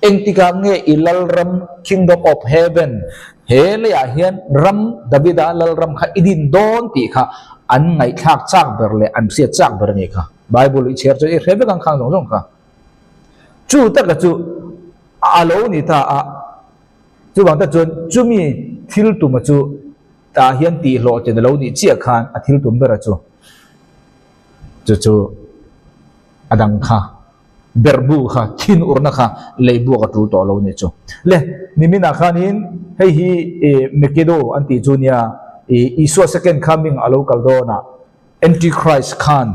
engtikah nge i Lalram Kingdom of Heaven He leiah hian ram Davida lalram kha i din dawn tih kha an ngaihthlak chak ber leh an hriat chak ber a nih kha. Bible i chhiar chuan i hre vek ang khang zawng zawng kha. Chu taka chu a lo ni ta a, chuvang tak chuan chumi thil tuma chu tah hian tihhlawhtlin a lo nih chiah khan a thil tum bera chu chu chu a dang kha. Berhbu kha thin urna kha lei buak a tul tawh lo nih chu. Le, niminah khanin hei hi Megiddo an tih chu nia, Isua second coming a lo kal dawnah Antichrist khan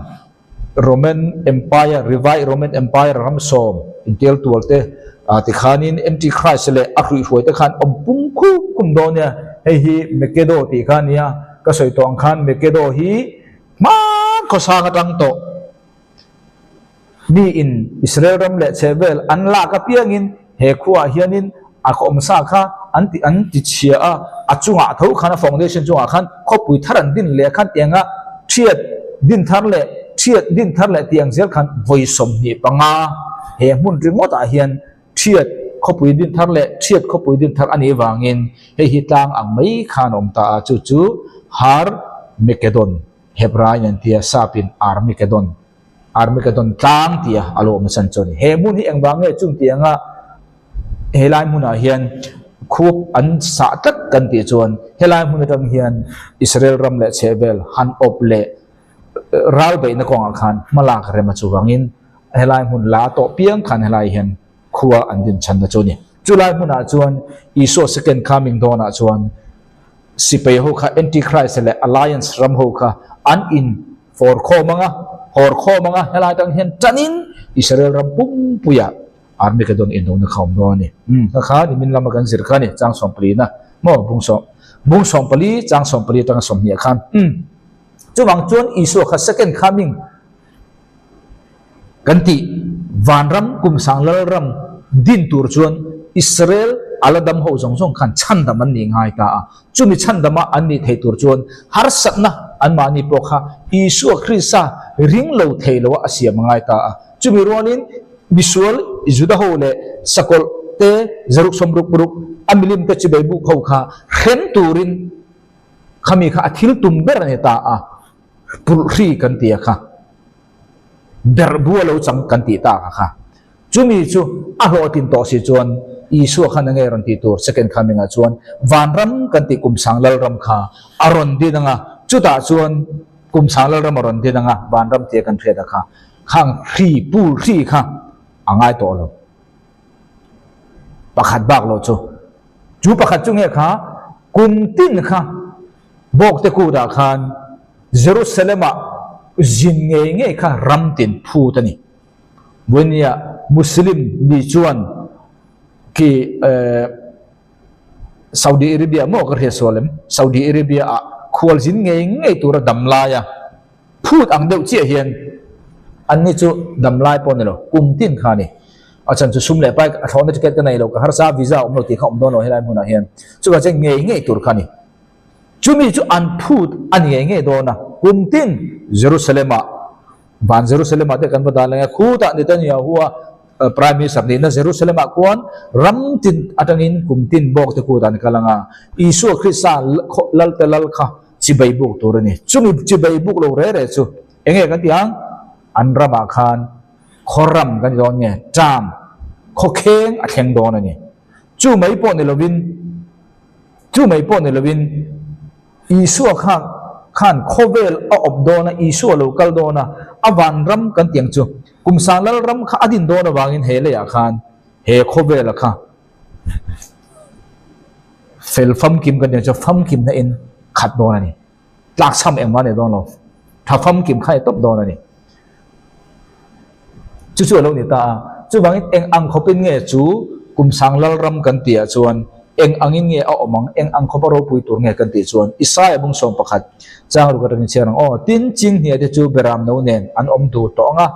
Roman Empire, Revised Roman Empire ram sawm intel tual te tikhanin Antichrist leh a hruihhruai te khan awm pum khup khum dawn nia. Hei hi Megiddo tih kha nia, ka sawi tawh ang khan Megiddo hi hman khawsang atang tawh. Miin Israel ram leh chhehvel an lak apiangin he khuaah hianin a kawmsa kha an ti an ti chhia a, a chungah tho khan a foundation chungah khan khawpui thar an din leh khan tianga thiat din thar leh thiat din thar leh tih ang zel khan vawi 25 he hmun ringawtah hian thiat khawpui din thar leh thiat khawpui din thar a nih vangin hei hi tlang ang mai khan a awm ta a, chu chu Har Mekedon Hebrain an tia sapin Armageddon Armageddon tlang tia a lo awm chan chu a ni. He hmun hi engvang nge chung tianga helai hmunah hian khup an sah tlat kan tih chuan helai hmun atang hian Israel ram leh chhehvel han awp leh ral beihna kawngah khan hmalak rem a chuvangin helai hmun la tawh piang khan helai hian khua an din chhanna chu a ni. Chulai hmunah chuan Isua second coming dawnah chuan Sipai ho kha Antichrist leh Alliance ram ho kha an in fawr khawm ang a, hawr khawm ang a, helai tang hian tanin Israel ram pumpuiah Armageddon indona kha awm dawn a ni. Umm, kha kha nimin lama kan zir kha a ni, chang sawmpalina maw, bung sawm, bung sawmpali, chang sawmpali atanga sawmhnih ah khan. Umm, chuvang chuan Isua kha second coming Kan tih vanram kum sang lalram din tur chuan Israel a la dam ho zawng zawng khan chhandam an nih ngai ta a. Chumi chhandama an nih theih tur chuan harsatna anmahni pawh kha Isua Krista ring lo thei loa a siam a ngai ta a. Chumi rualin misual Juda ho leh sakawlh te zaruk sawmruk ruk a milim te chibai buk ho kha hrem turin khami kha a thil tum ber a ni ta a. Pulhri kan ti a kha. Berhbu a lo chang kan tih tak a kha. Chumi chu a hlawhtlin tawh si chuan Isua khan enge rawn tih tur second coming ah chuan vanram kan tih kumsang lalram kha a rawn din ang a, chutah chuan kumsang lalram a rawn din ang a, vanram tia kan hriat a kha khang hri pool hri kha a ngai tawh lo. Pakhat bak lo chu. Chu pakhat chu nge kha kum tin kha Bawkte kutah khan Jerusalem-ah zin ngei ngei kha ram tin phut a ni. Vawinia Muslim mi chuan khi Saudi Arabia maw ka hriat sual em? Saudi Arabia-ah khual zin ngei ngei tura dam laia phut ang deuh chiah hian anni chu dam lai pawh a ni lo, kum tin kha a ni. A chhan chu sum leh pai a thlawhna ticket ka nei lo, ka harsa visa a awm lo tih kha awm dawn lo helai hmunah hian. Chuvang chuan ngei ngei tur kha a ni. Chumi chu an phut a ni ngei ngei dawn a. Kum tin Jerusalem-ah, van Jerusalem-ah te kan va dan leng a, khutah Netanyahu-a Prime Minister nihna Jerusalem-ah khuan ram tin atangin kum tin bawk te kut an kal ang a, Isua Krista Lalte Lal kha chibai buk tur a ni. Chumi chibai buk lo re re chu eng nge kan tih ang? An ramah khan khaw ram kan ti dawn nge? Ṭam, khawkheng a thleng dawn a ni. Chu mai pawh ni lovin, chu mai pawh ni lovin Isua kha khan khawvel a awp dawn a, Isua lo kal dawn a, a vanram kan tih ang chu kum sang lal ram kha a din dawn avangin he leiah khan he khawvela kha fel famkim kan tih ang chu famkimna in khat dawn a ni. Tlakchham engmah a nei dawn lo, tha famkim kha a ni tawp dawn a ni. Chu chu a lo ni ta a, chuvangin eng ang khawpin nge chu kum sang lalram kan tihah chuan eng angin nge a awm ang, eng ang khawpa ropui tur nge kan tih chuan Isaia bung 11 chang ruk atangin chhiar ang aw, Tin, chinghnia te chu beram no nen an awm dur tawh ang a,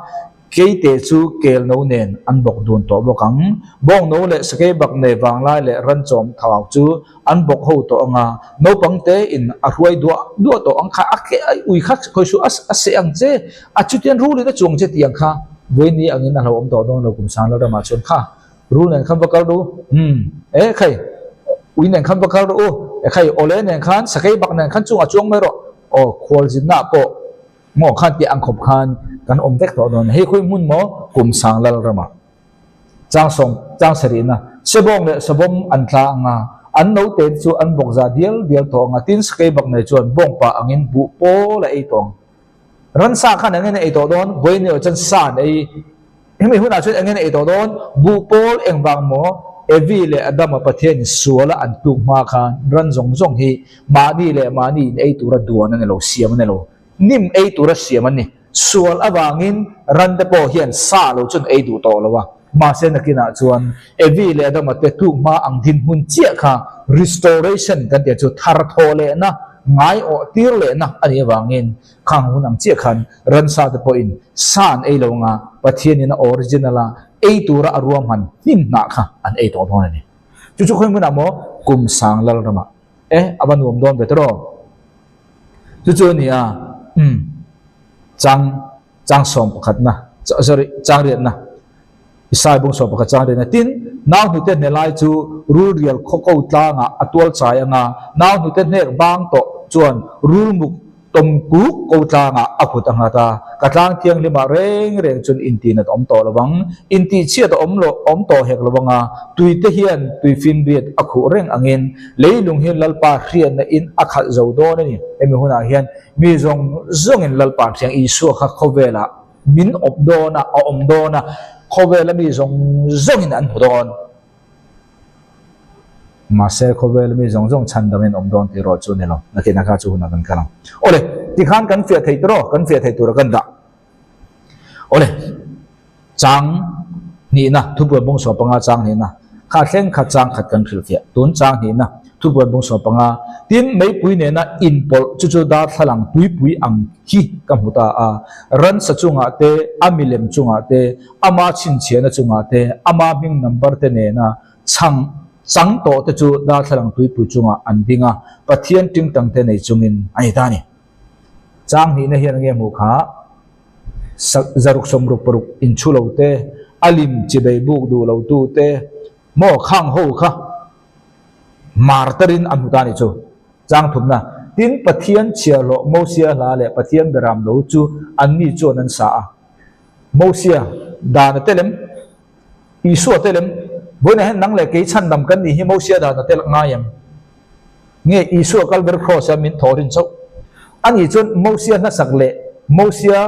Keite chu kel no nen an bawk dun tawh bawk ang. Bawng no leh sakei bak nei vanglai leh ranchawm thau chu an bawk ho tawh ang a, naupang te in a hruai duah duah tawh ang kha, a ke a ui kha khawi suh a a seh ang che, a chutian rul in a chuang che tih ang kha vawiin ni angin a hlauhawm tawh dawn lo kum sang lalramah chuan kha rul nen khan va kal ru, umm e khai ui nen khan va kal rawh u, e khai awle nen khan sakei bak nen khan chungah chuang mai rawh, aw khualzinna pawh Maw khan tih ang khawp khan kan awm vek tawh dawn. Hei khawi hmun maw kum sang lal ramah chang sawm chang sarihna sebawng leh savawm an tla ang a, an note te chu an bawk za dial dial tawh ang a, tin sakei bak nei chuan bawngpa angin buh pawl a ei tawh ang. Ransa khan engin a ei tawh dawn, vawiin erawh chuan sa an ei. Hemi hunah chuan engin a ei tawh dawn, buh pawl engvang maw Evi leh Adama Pathianin suala an tluk hma khan ran zawng zawng hi mahni leh mahni in ei tura duan a ni lo, siam a ni lo. Hnim ei tura siam an ni. Sual avangin rante pawh hian sa lo chuan ei duh tawh lo a. Mahse nakinah chuan Evi leh Adama te tluk hma ang dinhmun chiah kha restoration kan tih chu thar thawh lehna, ngaiawh tir lehna a nih avangin khang hun ang chiah khan ransa te pawhin sa an ei lo anga Pathianin a original a ei tura a ruahman hnim hnah kha an ei tawh dawn a ni. Chu chu khawi hmunah maw kum sang lal ramah e a va nuam dawn ve tawh. Chu chu a ni a, umm, chang, chang 11na, sorry, chang riatna, Isai bung 11 chang riatna, tin, nau hnute hne lai chu rul rial khaw ko tlangah a tual chai ang a, nau hnute hnek bang tawh chuan rul muk tawm kuk ko tlangah a kut a nghat a, ka tlang thianghlimah reng reng chuan intihnat awm tawh lo ang, intihchhiat a awm lo, awm tawh hek lo ang a, tuite hian tuifinriat a khuh reng angin Leilung hi Lalpa hriatna in a khalh zo dawn a ni. Hemi hunah hian mi zawng zawngin Lalpa Thiang Isua kha khawvelah min awp dawn a, a awm dawn a, khawvela mi zawng zawngin an hmu dawn. Mahse khawvela mi zawng zawng chhandamin awm dawn tih erawh chu a ni lo. Nakinah kha chu hunah kan kal ang. Awle, tikhan kan fiah thei tur aw, kan fiah thei tura kan dah. Awle, chang hnihna, thupuan bung 15 chang hnihna, kha thleng kha chang khat kan hrilhfiah. Tun chang hnihna, thupuan bung 15, tin meipui nena inpawlh chu chu darthlalang tuipui ang hi ka hmu ta a, ransa chungah te, a milem chungah te, ama chhinchhiahna chungah te, ama hming number te nena chhang chang tawh te chu darthlalang tuipui chungah an ding a, Pathian tingtang te nei chungin a ni ta a ni. Chang hnihna hian nge hmuh kha 666 inchhu lo te, a lim chibei buk duh lo tu te maw khang ho kha martarin a hmu ta a nih chu. Chang thumna, tin Pathian chhiahhlawh Mosia hla leh Pathian beram lo chu anni chuan an sa a. Mosia dan a tel em? Isua tel em? Vawiinah hian nang leh kei chhandam kan nih hi Mosia dan a tel ngai em? Nge Isua Kalvari Kraws-a min thaw rin chauh? Ani chuan Mosia hnasak leh Mosia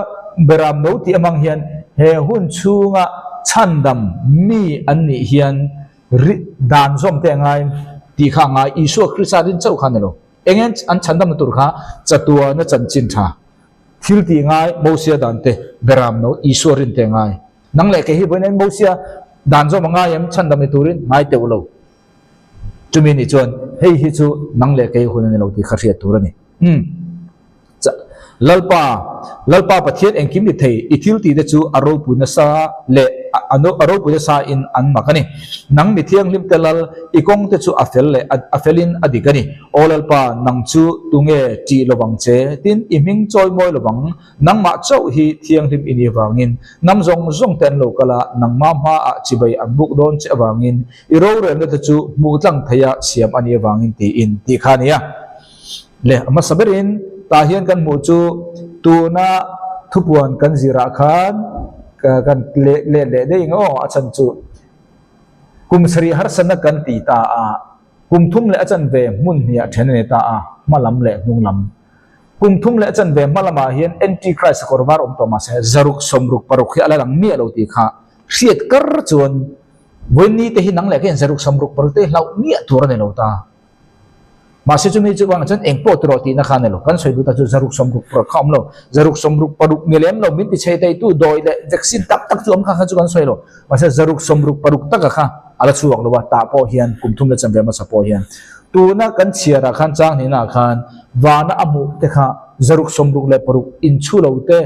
beram no tih amang hian he hun chhunga chhandam mi an nih hian ri dan zawm te a ngai tih kha a ngai. Isua Krista rin chauh kha a ni lo. Eng an chhandamna tur kha chatuana chanchin tha thil tih ngai Mosia dan te beram no Isua rin te a ngai. Nang leh kei hi vawiin Mosia dan zawm a ngai em chhandam ni turin ngai teuh lo. Chumi nih chuan hei hi chu nang leh kei hun a ni lo tih kha hriat tur a ni. Umm. Lalpa. Lalpa Pathian engkim ni thei, i thil tihte chu a ropui nasa leh a ropui nasa in an mak a ni. Nang mi thianghlimte Lal, i kawngte chu a fel leh a felin a dik a ni. Aw Lalpa, nang chu tunge ṭih lovang che? Tin, i hming chawi mawi lovang. Nangmah chauh hi thianghlim i nih avangin, hnam zawng zawng te an lo kal a, nangmah hmaah chibai an buk dawn che avangin, i rorelna te chu hmuh tlang theia siam a nih avangin tiin tih kha a ni a. Le, a hmasa berin tah hian kan hmuh chu tuna thupuan kan zirah khan kan let leh daih ang aw, a chhan chu kum sarih harsatna kan ti ta a, kum thum leh a chanve hmun hniah then a ni ta a, hma lam leh hnung lam. Kum thum leh a chanve hma lamah hian Antichrist kawr var awm tawh mahse zaruk sawmruk paruk hi a la lang miah lo tih kha hriat kar chuan vawiin te hi nang leh kha hian zaruk sawmruk paruk te hi hlauh miah tur a ni lo ta. Mahse chumi chu vangah chuan eng pawh ti rawh tihna kha a ni lo. Kan sawi duh ta chu zaruk sawmruk paruk kha a awm lo. Zaruk sawmruk paruk ni lem lo min ti chhe theitu dawi leh vaccine tak tak chu awm kha kha chu kan sawi lo. Mahse zaruk sawmruk paruk taka kha a la chhuak lo a, tah pawh hian kum thum leh chanve hmasa pawh hian tuna kan chhiarah khan chang hnihnaah khan vana a hmuh te kha zaruk sawmruk leh paruk inchhu lo te,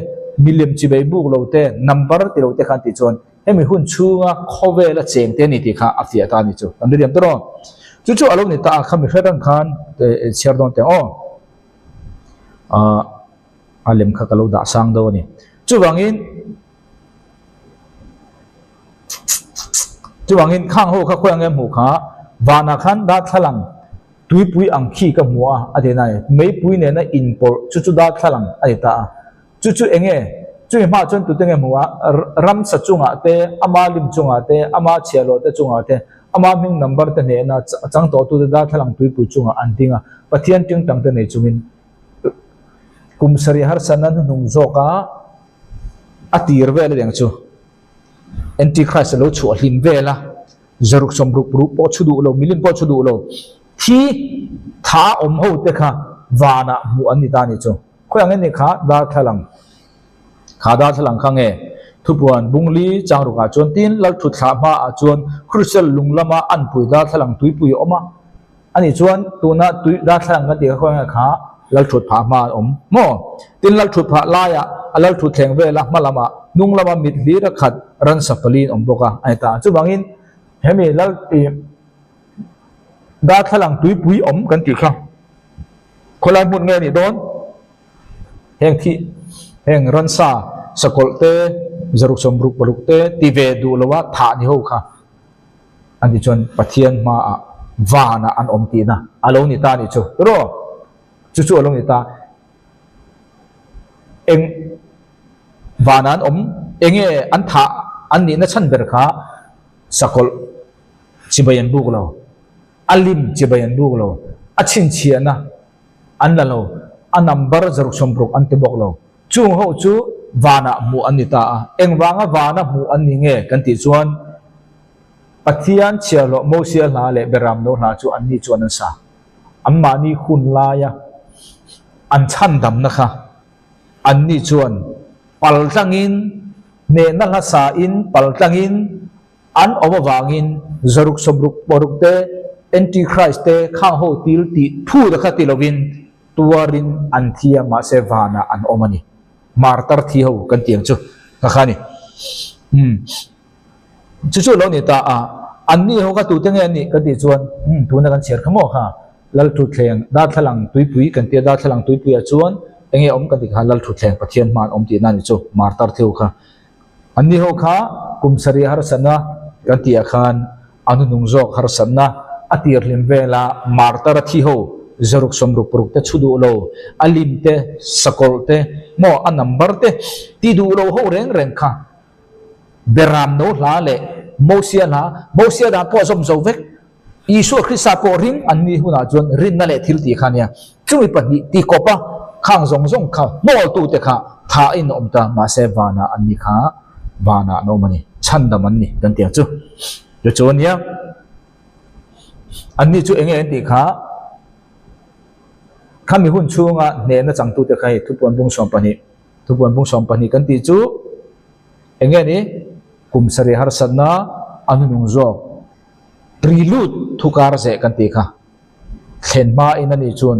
milem chibei buk lo te, number ti lo te khan tih chuan Hemi hun chhunga khawvela cheng te a ni tih kha a fiah ta a ni chu. Kan ri liam tawh aw. Chu chu a lo ni ta a, khami hre reng khan chhiar dawn teh aw. A lem kha ka lo dah sang deuh a ni. Chuvangin chuvangin khang ho kha khawi ang em hmuh kha vanah khan darthlalang tuipui ang khi ka hmu a a ti na a ni. Meipui nena inpawlh chu chu darthlalang a ni ta a. Chu chu eng nge? Chumi hmaah chuan tute nge hmu a? Ramsa chungah te, ama lim chungah te, ama chhiahhlawh te chungah te, ama hming number te hnehna chang tawhtute darthlalang tuipui chungah an ding a, Pathian tingtang te nei chungin kum sarih harsatna hnuhnung zawka a tir vel a deng chu Antichrist a lo chhuah hlim vel a, zaruk sawmruk ruk pawh chhu duh lo, milim pawh chhu duh lo, thi tha awm ho te kha vanah hmuh an ni ta a nih chu. Khawi ang en ni kha darthlalang kha darthlalang kha nge? Thupuan Bungli changrukah chuan tin Lalthutthlah hmaah chuan Krusel lung lama anpui darthlalang tuipui a awm a, ani chuan tuna tui darthlalang kan tih kha khawi ang nge kha Lalthutphah hma an awm maw? Tin Lalthutphah laiah a Lalthutthleng vela hma lamah hnung lama mit hlir a khat ransa pali an awm bawk a a ni ta. Chuvangin hemi Lal ih darthlalang tuipui awm kan tih kha. Khawlai hmun nge a nih dawn? Heng thi, heng ransa, sakawlh te, zaruk sawmruk paruk te ti ve duh loa thah ni ho kha an ti chuan Pathian hmaah vanah an awm tihna a lo ni ta a nih chu. Tiraw? Chu chu a lo ni ta. Eng vanah an awm, enge an thah an nihna chhan ber kha sakawlh chibai an buk lo. A lim chibai an buk lo, a chhinchhiahna an la lo, a number zaruk sawmruk an ti bawk lo. Chung ho chu vanah hmuh an ni ta a, engvanga vana hmuh an ni nge kan tih chuan Pathian chhiahhlawh Mosia hla leh Beramno hla chu anni chuan an sa. Anmahni hun laia an chhandamna kha anni chuan paltlangin, hnehna hla sain paltlangin, An awm avangin zaruk sawmruk paruk te, Antichrist te khang ho til tih phut a kha ti lovin tuarin an thi a, mahse vanah an awm a ni. Martar thi ho kan ti ang chu ka kha a ni. Umm chu chu a lo ni ta a, anni ho kha tute nge an nih kan tih chuan umm tuna kan chhiar kha maw kha Lalthutthleng darthlalang tuipui kan tia darthlalang tuipuiah chuan enge awm kan tih kha Lalthutthleng Pathian hma an awm tihna a ni chu martar thi ho kha. Anni ho kha kum sarih harsatna kan tihah khan a hnuhnung zawk harsatna a tir hlim vela martar a thi ho zaruk sawmruk paruk te chhu duh lo, a lim te, sakawlh te, maw a number te ti duh lo ho reng reng kha Beram no hla leh Mosia hla, Mosia dan pawh a zawm zo vek. Isua Krista pawh ring an nih hunah chuan rinna leh thil tih kha a nia. Chumi pahnih ti kawp a, khang zawng zawng kha hnawltute kha thain a awm ta, mahse vanah an ni kha vanah an awm a ni, chhandam an ni kan ti ang chu. Chu chu a nia. Anni chu enge an tih kha khami hun chhunga hnehna changtute kha hei thupuan bung 12, thupuan bung 12 kan tih chu enge ni? Kum sarih harsatna a hnunung zawk. Prelude thu kar zeh kan tih kha thlen hma in ani chuan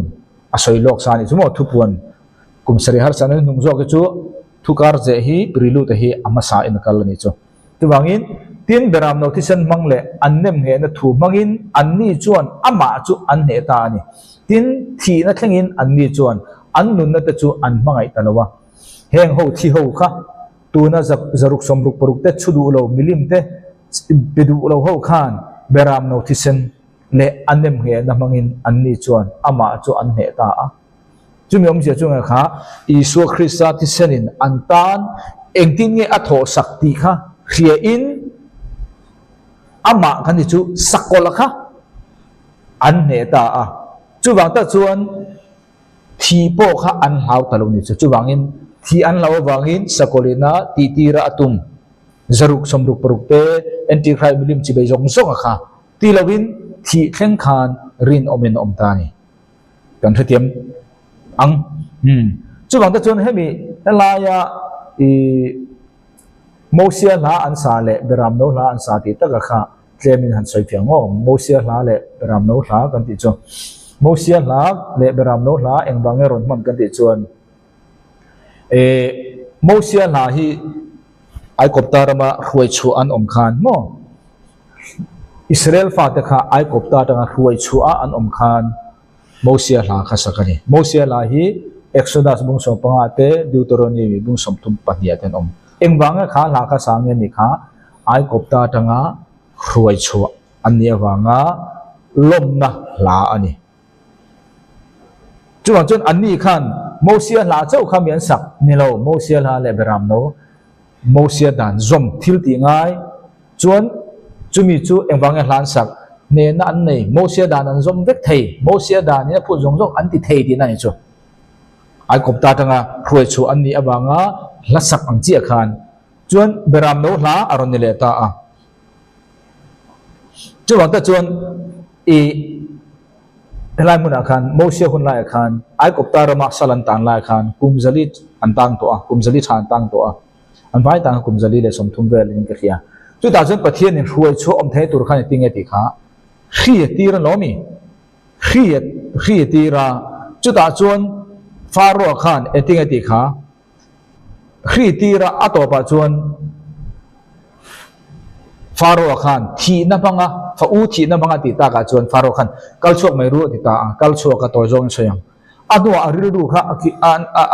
a sawi lawk sa anih chu maw thupuan Kum sarih harsatna hnuhnung zawk hi chu thu kar zeh hi prelude hi a hmasa in a kal a nih chu. Chuvangin, tin beram no thisen hmang leh an nem nghehna thu hmangin anni chuan amah chu an hneh ta a ni. Tin, thihna thlengin anni chuan an nunna te chu an hmangaih ta lo a. Heng ho thi ho kha tuna zaruk sawmruk paruk te chhu duh lo milim te pe duh lo ho khan beram no thisen leh a nem nghehna hmangin anni chuan amah chu an hneh ta a. Chumi awmzia chu nge kha Isua Krista thisenin an tan engtin nge a thawhsak tih kha hriain amah kan ti chu sakawlh kha an hneh ta a. Chuvang tak chuan thi pawh kha an hlau ta lo ni chu. Chuvangin thi an hlau avangin sakawlhina tihtira a tum zaruk 66 te Antichrist milim chibei zawng zawnga kha ti lovin thih thleng khan rinawmin a awm ta a ni. Kan hrethiam ang. Umm. Chuvang te chuan hemi helaia i Mosia hla an sa leh Beram no hla an sa tih taka kha tlemin han sawi fiah ngawk. Mosia hla leh Beram no hla kan tih chu Mosia hla leh Beram no hla engvang nge rawn hman kan tih chuan eh Mosia hla hi Aikawpta rama hruai chhuah an awm khan maw? Israel fate kha Aikawpta atanga hruai chhuah an awm khan Mosia hla kha sak a ni. Mosia hla hi Exodus bung 15 te Deuteronomy bung 32 ah te an awm. Engvanga kha hla kha sa nge ni kha Aikawpta atanga hruai chhuah an nih avanga lawmna hla a ni. Chuvang chuan anni khan Mosia hla chauh kha mi an sak ni lo, Mosia hla leh Beram no Mosia dan zawm thil tih ngai chuan chumi chu engvang nge hla an sak hnehna an nei, Mosia dan an zawm vek thei, Mosia dan in a phut zawng zawng an ti thei tihna a ni chu. Aikawpta atanga hruai chhuah an nih avanga hla sak ang chiah khan chuan Beram no hla a rawn ni leh ta a. Chuvang tak chuan i helai hmunah khan Mosia hun laiah khan Aikawpta rama sal an tan laiah khan kum zali an tang tawh a, kum zali tha an tang tawh a, an vai tang kha kum 130 vel in ka hria. Chutah chuan Pathianin hruai chhuah awm thei tur khan i tinge tih kha hri a tir alawm i, hri a hri a tir a, chutah chuan Pharaoh khan e tinge tih kha Hri tira a tawpah chuan Pharaoh khan thihna hmanga, fa u thihna hmanga tih takah chuan Pharaoh khan kal chhuak mai ru a ti ta a, kal chhuak a tawi zawngin sawi ang. A hnuah a rilru kha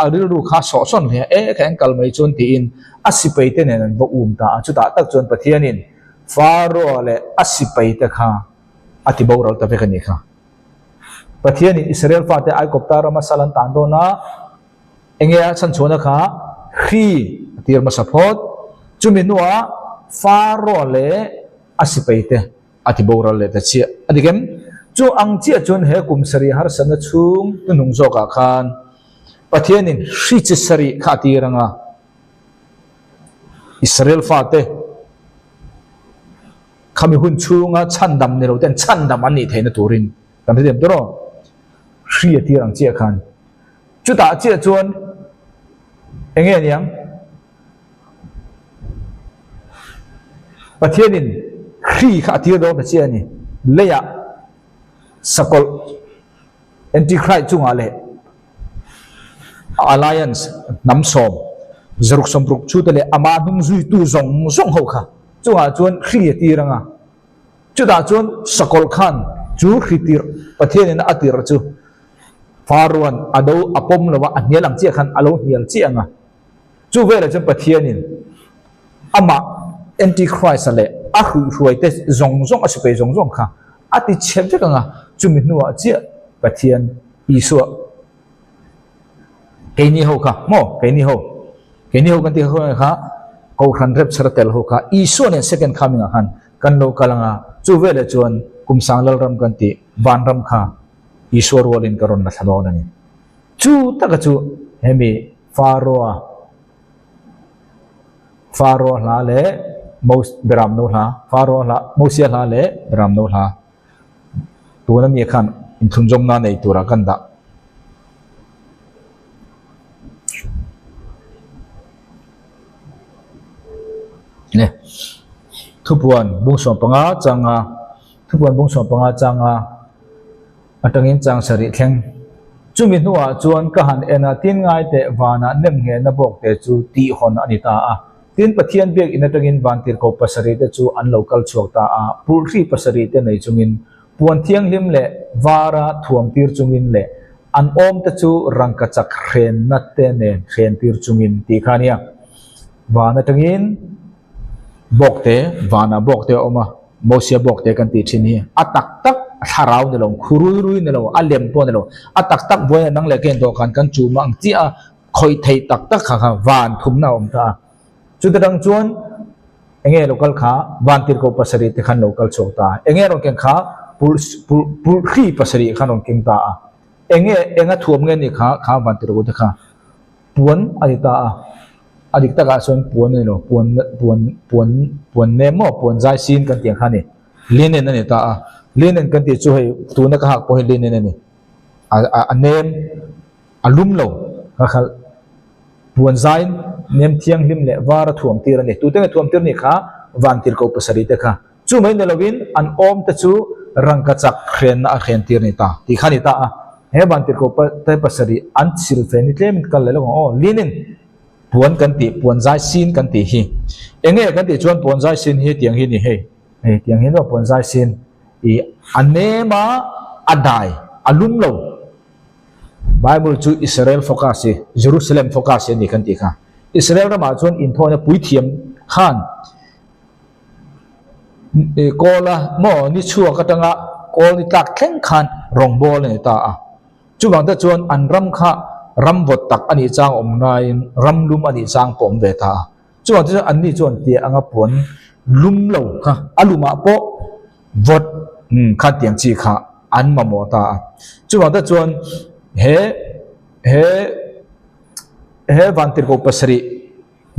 a rilru kha sawh sawn hle a, e kha eng kal mai chuan tiin a sipaite nen an va um ta a, chutah tak chuan Pathianin Pharaoh leh a sipaite kha a ti boral ta vek a nih kha. Pathianin Israel fate Aikawpta rama sal an tan dawn a, Enge a chhanchhuahna kha hri a tir hmasa phawt. Chumi hnuah Pharaoh leh a sipaite a ti boral leh ta chiah a dik em? Chu ang chiah chuan he kum sarih harsatna chhung hnuhnung zawkah khan Pathianin hri chi sarih kha a tir ang a, Israel fate khami hun chhunga chhandam ni lo ten chhandam an nih theihna turin kan hrethiam tur aw. Hri a tir ang chiah khan. Chutah chiah chuan eng nge niang? Pathianin hri kha a tir dawn ta chiah a ni. Leiah sakawlh Antichrist chungah leh a alliance hnam sawm zaruk sawmruk chute leh amah hnung zuitu zawng zawng ho kha chungah chuan hri a tir ang a. Chutah chuan sakawlh khan chu hri tirh Pathianin a tirh chu Pharaoh-a'n a do a pawm lo a, a hnial ang chiah khan a lo hnial chiah ang a. Chu velah chuan Pathianin amah Antichrist-a leh a hruihhruaite zawng zawng, a sipai zawng zawng kha a ti chhe vek ang a. Chumi hnuah chiah Pathian Isua keini ho kha maw? Keini ho, keini ho kan tih kha kha Kohhran rapture a tel ho kha Isua nen second coming ah khan kan lo kal ang a, chu veleh chuan kum sang Lalram kan tih vanram kha Isua rualin ka rawn la thla dawn a ni. Chu taka chu hemi Pharaoh-a Pharaoh hla leh Mos Beram no hla, Pharaoh hla, Mosia hla leh Beram no hla tuna mi khan inthlunzawmna nei tura kan dah. Ne thupuan bung 15 changa thupuan bung 15 changa atangin chang sarih thleng. Chumi hnuah chuan ka han en a, tin ngai teh vanah nem nghehna bawkte chu tihhawn a ni ta a. Tin, Pathian biakinn atangin vantirhkoh pasarihte chu an lo kal chhuak ta a, pulhri pasarihte nei chungin, puan thianghlim leh vara thuamtir chungin leh an awmte chu rangkachak hrenna te nen hrentir chungin tih kha a nia. Van atangin bawkte, vanah bawkte a awm a, Mosia bawkte kan tih thin hi a tak tak thlarau ni lo, khurui rui ni lo, a lem pawh ni lo, a tak tak buaina nang leh keng dawhkan kan chum ang chiah a, khawih theih tak tak kha kha van thumna a awm ta a. Chuta dang chuan enge lo kal kha vantirhkoh pasarih te khan lo kal chhuak ta a, enge rawn keng kha pulh pulh pulhri pasarih khan rawn keng ta a, enge enga thuam nge ni kha kha vantirhkoh te kha puan a ni ta a, a dik takah chuan puan a ni lo, puan puan puan puan nem maw puan zai sin kan tih ang kha a ni, linen a ni ta a, linen kan tih chu hei tuna ka hak pawh hi linen a ni, a a a nem. A lum lo, ka khalh. Puan zain nem thianghlim leh var a thuam tir a ni. Tute nge thuam tir ni kha? Vantirhkoh pasarih te kha. Chu mai ni lovin an awm te chu rangkachak hrenna a hren tir ni ta tih kha a ni ta a. He vantirhkoh te pasarih an silfen hi tlemin kal leh lawk ang aw. Linin puan kan tih, puan zai sin kan tih hi. Enge kan tih chuan puan zai sin hi tiang hi a ni hei. Hei tiang hi maw puan zai sin ih a nem a, a dai, a lum lo. Bible chu Israel focus hi, Jerusalem focus hi a ni kan tih kha. Israel ramah chuan inthawina puithiam khan kawla maw ni chhuak atanga kawl ni tlak thleng khan rawngbâwl a ni ta a. Chuvang te chuan an ram kha ram vawt tak a nih chang awm ngaiin ram lum a nih chang pawh awm ve ta a. Chuvang te chuan anni chuan tia anga puan lum lo kha a lumah pawh vawt kha tiang chi kha an mamawh ta a. Chuvang te chuan he he he vantirhkoh pasarih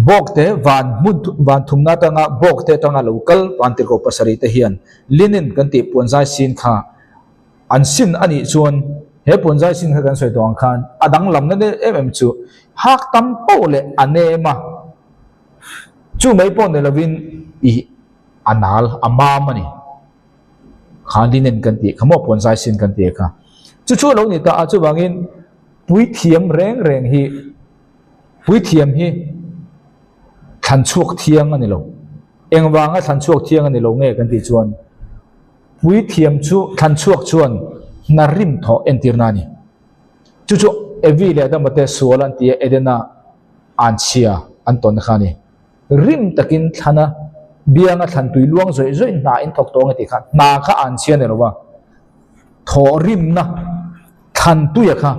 bawk te van hmun van thumna atanga bawk te atanga lo kal vantirhkoh pasarih te hian linen kan tih puan zai sin kha An sin a nih chuan he puanzai sin kha kan sawi tawh ang khan a danglamna deuh em em chu hak tam poh leh a nem a, chu mai pawh ni lovin ih a nal a mam a ni. Kha linen kan tih kha maw puanzai sin kan tih kha. Chu chu a lo ni ta a, chuvangin puithiam reng reng hi puithiam hi thlan chhuak thiang a ni lo. Engvanga thlan chhuak thiang a ni lo nge kan tih chuan Puithiam chu thlan chhuak chuan hna rim thawh entirna a ni. Chu chu Evi leh Adama te sual an ti a, Edena anchhia an tawnna kha a ni. Rim takin thlana bianga thlan tui luang zawih zawih hna in thawk tawh ang e tih kha hna kha anchhia ni lo va, thawh rimna thlan tuia kha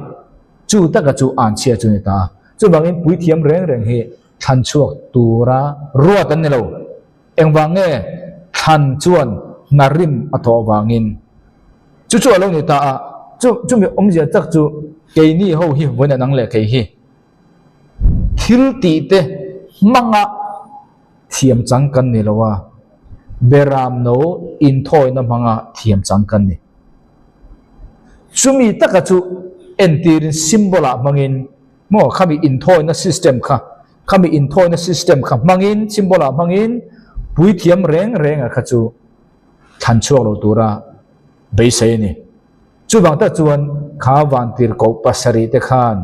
chu taka chu anchhia chu a ni ta a. Chuvangin puithiam reng reng hi thlan chhuak tura ruat an ni lo. Engvang nge thlan chuan hna rim a thawh vangin? Chu chu a lo ni ta a, chu chumi awmzia tak chu keini ho hi vawiin an ang leh kei hi. Thil tih te hmanga thiam chang kan ni lo a, beram no inthawina hmanga thiam chang kan ni. Chumi taka chu entirin symbol ah hmangin maw khami inthawina system kha Khami inthawina system kha hmangin, symbol ah hmangin puithiam reng renga kha chu thlan chhuak lo tura beisei a ni. Chuvang tak chuan kha vantirhkoh pasarih te khan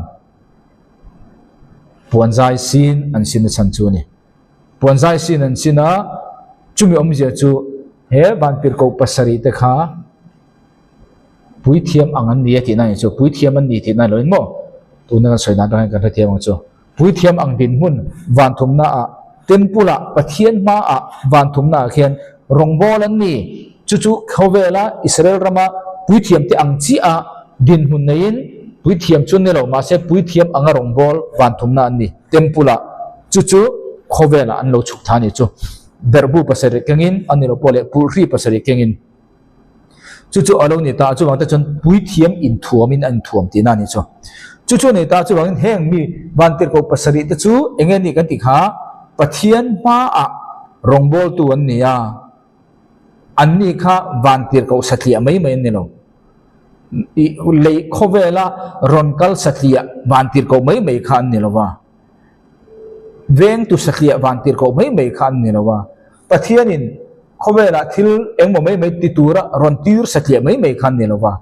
puanzai sin an sin a chhan chu a ni. Puanzai sin an sin a, chumi awmzia chu he vantirhkoh pasarih te kha puithiam ang an ni a tihna a ni chu. Puithiam an ni tihna a ni lo in maw? Tuna kan sawi dan atang hian kan hrethiam ang chu. Puithiam ang dinhmun vanthumnaah, Temple-ah, Pathian hmaah vanthumnaah khian rawngbâwl an ni. Chu chu khawvêla Israel rama puithiamte ang chiah dinhmun neiin puithiam chu an ni lo, mahse puithiam anga rawngbâwl vanthumna an ni, Temple-ah. Chu chu khawvêlah an lo chhuk tha a ni chu. Berhbu pasarih kengin an ni lo pawh leh pulhri pasarih kengin. Chu chu a lo ni ta a, chuvang te chuan puithiam inthuamin a inthuam tihna a ni chu. Chu chu a ni ta a, chuvangin heng mi vantirhkoh pasarih te chu eng nge ni kan tih kha Pathian hmaah rawngbawltu an ni a, anni kha vantirhkoh satliah mai mai an ni lo. Ih lei khawvela rawn kal satliah vantirhkoh mai mai kha an ni lo va, vengtu satliah vantirhkoh mai mai kha an ni lo va, Pathianin khawvelah thil engmaw mai mai ti tura rawn tir satliah mai mai kha an ni lo va.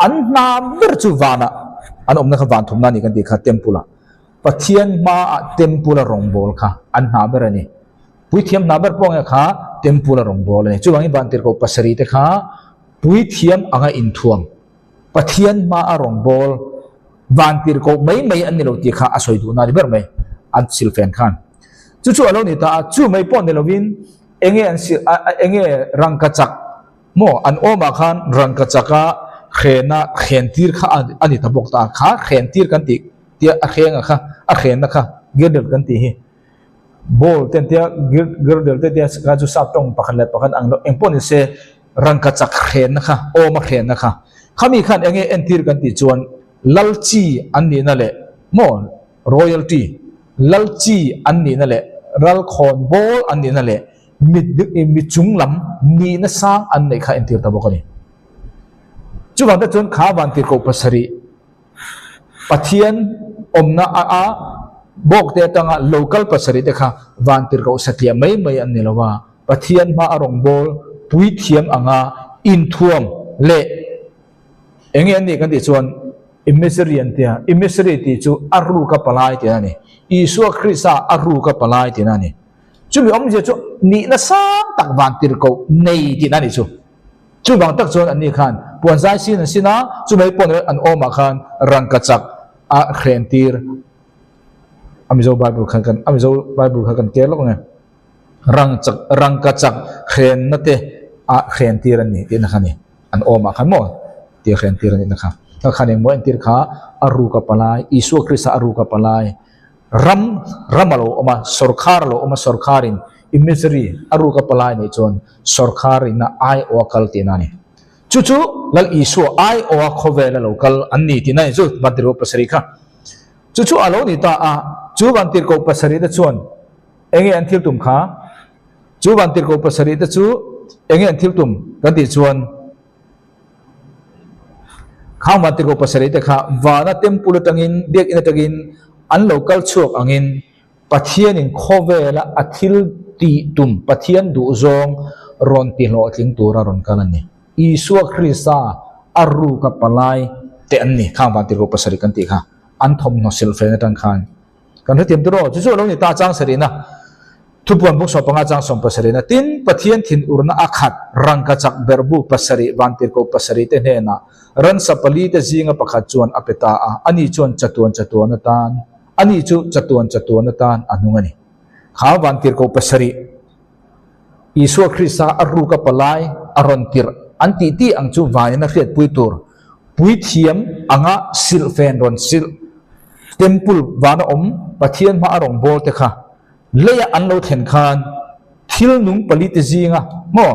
An hna ber chu vanah an awmna kha van thumna a ni kan tih kha temple ah Pathian hmaah temple a rawngbâwl kha an hna ber a ni. Puithiam hna ber pawh nge kha temple a rawngbâwl a ni. Chuvangin Vantirhkoh pasarih te kha puithiam anga inthuam, Pathian hmaa rawngbâwl Vantirhkoh mai mai an ni lo tih kha a sawi duhna a ni ber mai an silfen khan. Chu chu a lo ni ta a, chu mai pawh ni lovin enge an sil enge rangkachak maw an awmah khan rangkachaka hrena hrentir kha a ni ta bawk ta a, kha hrentir kan tih tia a hrenga kha a hrenna kha girdle kan tih hi ball te an tia girdle te tia kha chu sap tawng pakhat leh pakhat ang lo engpawh ni se rangkachak hrenna kha awma hrenna kha khami khan enge entir kan tih chuan lal chi an nihna leh maw royalty lal chi an nihna leh ral khawn bawl an nihna leh mit mi chung lam nihna sang an neih kha entir ta bawk a ni chuvang te chuan kha vantirhkoh pasarih Pathian awmna a a bawk te atanga local pasarih te kha vantirhkoh satliah mai mai an ni lo a, Pathian hma a rawngbâwl puithiam anga inthuam leh eng nge an nih kan tih chuan emissary an tia, emissary tih chu a ruka palai tihna a ni, Isua Krista a ruka palai tihna a ni. Chumi awmzia chu nihna sang tak vantirhkoh nei tihna a ni chu. Chuvang tak chuan anni khan puan zai sin an sin a, chumai pawh ni an awmah khan rangkachak a hren tir a Mizo Bible khan kan a Mizo Bible kha kan ker lawk ang e rangchak rangkachak hrenna te a hren tir a ni tihna kha a ni an awmah khan maw tih a hren tir a nihna kha kha khan engmaw entir kha a ruka palai Isua Krista a ruka palai Ram ram a lo awm a, sawrkhar a lo awm a, sawrkharin imagery a ruk a palai nih chuan sawrkharin a aiawh a kal tihna a ni. Chu chu Lal Isua aiawh a khawvel a lo kal an ni tihna a ni chu Vantirhkoh pasarih kha. Chu chu a lo ni ta a, chu Vantirhkoh pasarih te chuan enge an thil tum kha? Chu Vantirhkoh pasarih te chu enge an thil tum kan tih chuan, Khang Vantirhkoh pasarih te kha vana temple atangin biakinn atangin an lo kal chhuak angin Pathianin khawvela a thil tih tum Pathian duhzawng rawn ti hlawhtling tura rawn kal a ni. Isua Krista a ruka palai te an ni. Khang Vantirhkoh pasarih kan tih kha an thawmhnaw silhfen atang khan Kan hrethiam tur aw, chu chu a lo ni ta chang sarihna, Thupuan bung 15 chang 70na, tin Pathian thinurna a khat rangka chak berhbu pasarih vantirhkoh pasarih te hnenah ransa pali te zinga pakhat chuan a pe ta a, ani chuan chatuan chatuan atan, ani chu chatuan chatuan atan a hnung a ni. Kha vantirhkoh pasarih Isua Krista a ruka palai a rawn tirh an tih tih ang chu vanin a hriatpui tur puithiam anga silhfen rawn silh temple vana awm Pathian hma a rawn bawl te kha leia an lo thlen khan thil nung pali te zinga maw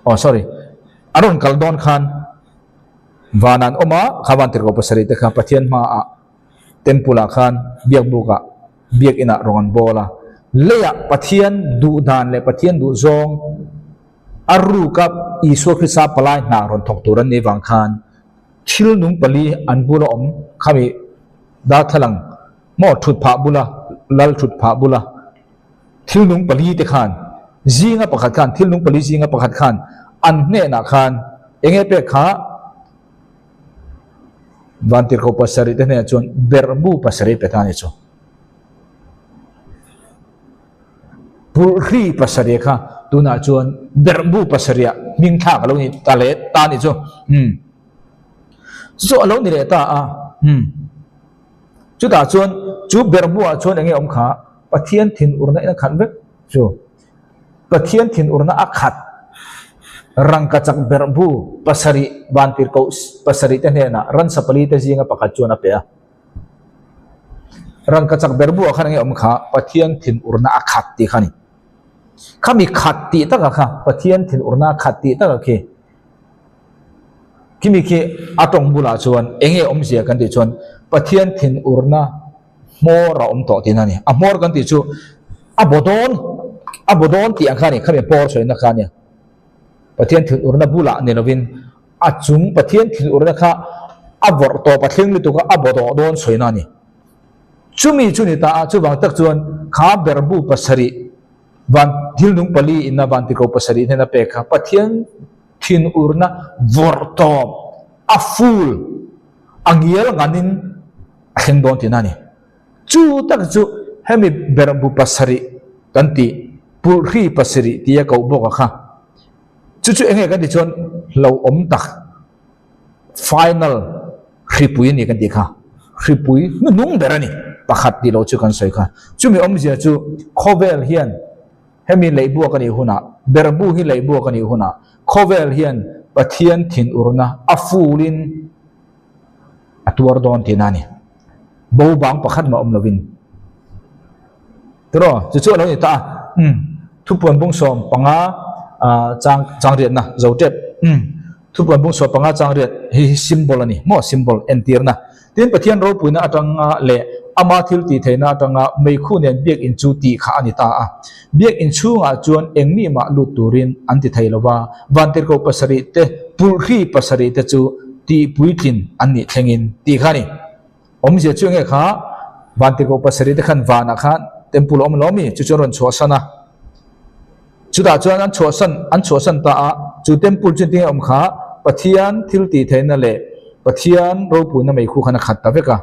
oh sorry a rawn kal dawn khan vana an awm a kha vantirhkoh pasarih te kha Pathian hmaah Temple ah khan biakbuk ah biakinn ah rawn bawl a, leiah Pathian duh dan leh Pathian duh zawng a ruka Isua Krista palai hna rawn thawk tur an nih vang khan thil nung pali an bula awm khami darthlalang maw thut phah bula lal thut phah bula thil nung pali te khan zinga pakhat khan thil nung pali zinga pakhat khan an hnenah khan enge pek kha Vantirhkoh pasarih te hnenah chuan berhbu pasarih pe ta a ni chu. Pulhri pasarih kha tunah chuan berhbu pasarih ah hming thlak a lo ni ta leh ta a ni chu. Umm. Chu chu a lo ni leh ta a. Umm. Chutah chuan chu berhbu ah chuan enge awm kha Pathian thinurna in a khat vek chu. Pathian thinurna a khat rangkachak berhbu pasarih vantirhkoh pasarih te hnenah ransa pali te zinga pakhat chuan a pe a. Rangkachak berhbu ah khan enge awm kha Pathian thinurna a khat tih kha a ni. Khami khat tih takah kha Pathian thinurna a khat tih takah khi khimi khi a tawng bulah chuan enge awmzia kan tih chuan Pathian thinurna hmawr a awm tawh tihna a ni. A hmawr kan tih chu a baw dawn, a baw dawn tih ang kha a ni, khami hmawr sawina kha a nia. Pathian thinurna bulah ni lovin a chung Pathian thinurna kha a vawrh tawp a thleng lutuk a, a baw tawh dawn sawina a ni. Chumi chu ni ta a, chuvang tak chuan kha berhbu pasarih van thil nung pali inna van tiko pasarih hnena pek kha Pathian. thinurna vawrh tawp a full a ngial nganin a thleng dawn tihna a ni. Chu tak chu hemi berhbu pasarih kan tih pulhri pasarih tia koh bawk a kha. Chu chu enge kan tih chuan hlauhawm tak final hripui a ni kan tih kha. Hripui hnuhnung ber a ni pakhat tih loh chu kan sawi kha. Chumi awmzia chu khawvel hian hemi leihbuak a nih hunah, berhbu hi leihbuak a nih hunah khawvel hian Pathian thinurna a fulin a tuar dawn tihna a ni. Bo bang pakhat mah awm lovin. Tiraw, chu chu a lo ni ta a. Umm, thupuan bung 15 chang chang riatna zo tep. Umm, thupuan bung 15 chang riat hi hi symbol a ni maw, symbol entirna. Tin, Pathian ropuina atanga leh ama thil tih theihna atanga meikhu nen biakinn chu tih kha a ni ta a. Biakinn chhungah chuan eng mi mah lut turin an ti thei lo va, vantirhkoh pasarih te, pulhri pasarih te chu tih puitlin an nih thlengin tih kha a ni. Awmzia chu enge kha vantirhkoh pasarih te khan vanah khan temple a awm lo mi? Chu chu an rawn chhuahsan a. Chutah chuan an chhuahsan an chhuahsan ta a, chu temple chu engtin nge awm kha? Pathian thil tih theihna leh Pathian ropuina meikhu khan a khat ta vek a.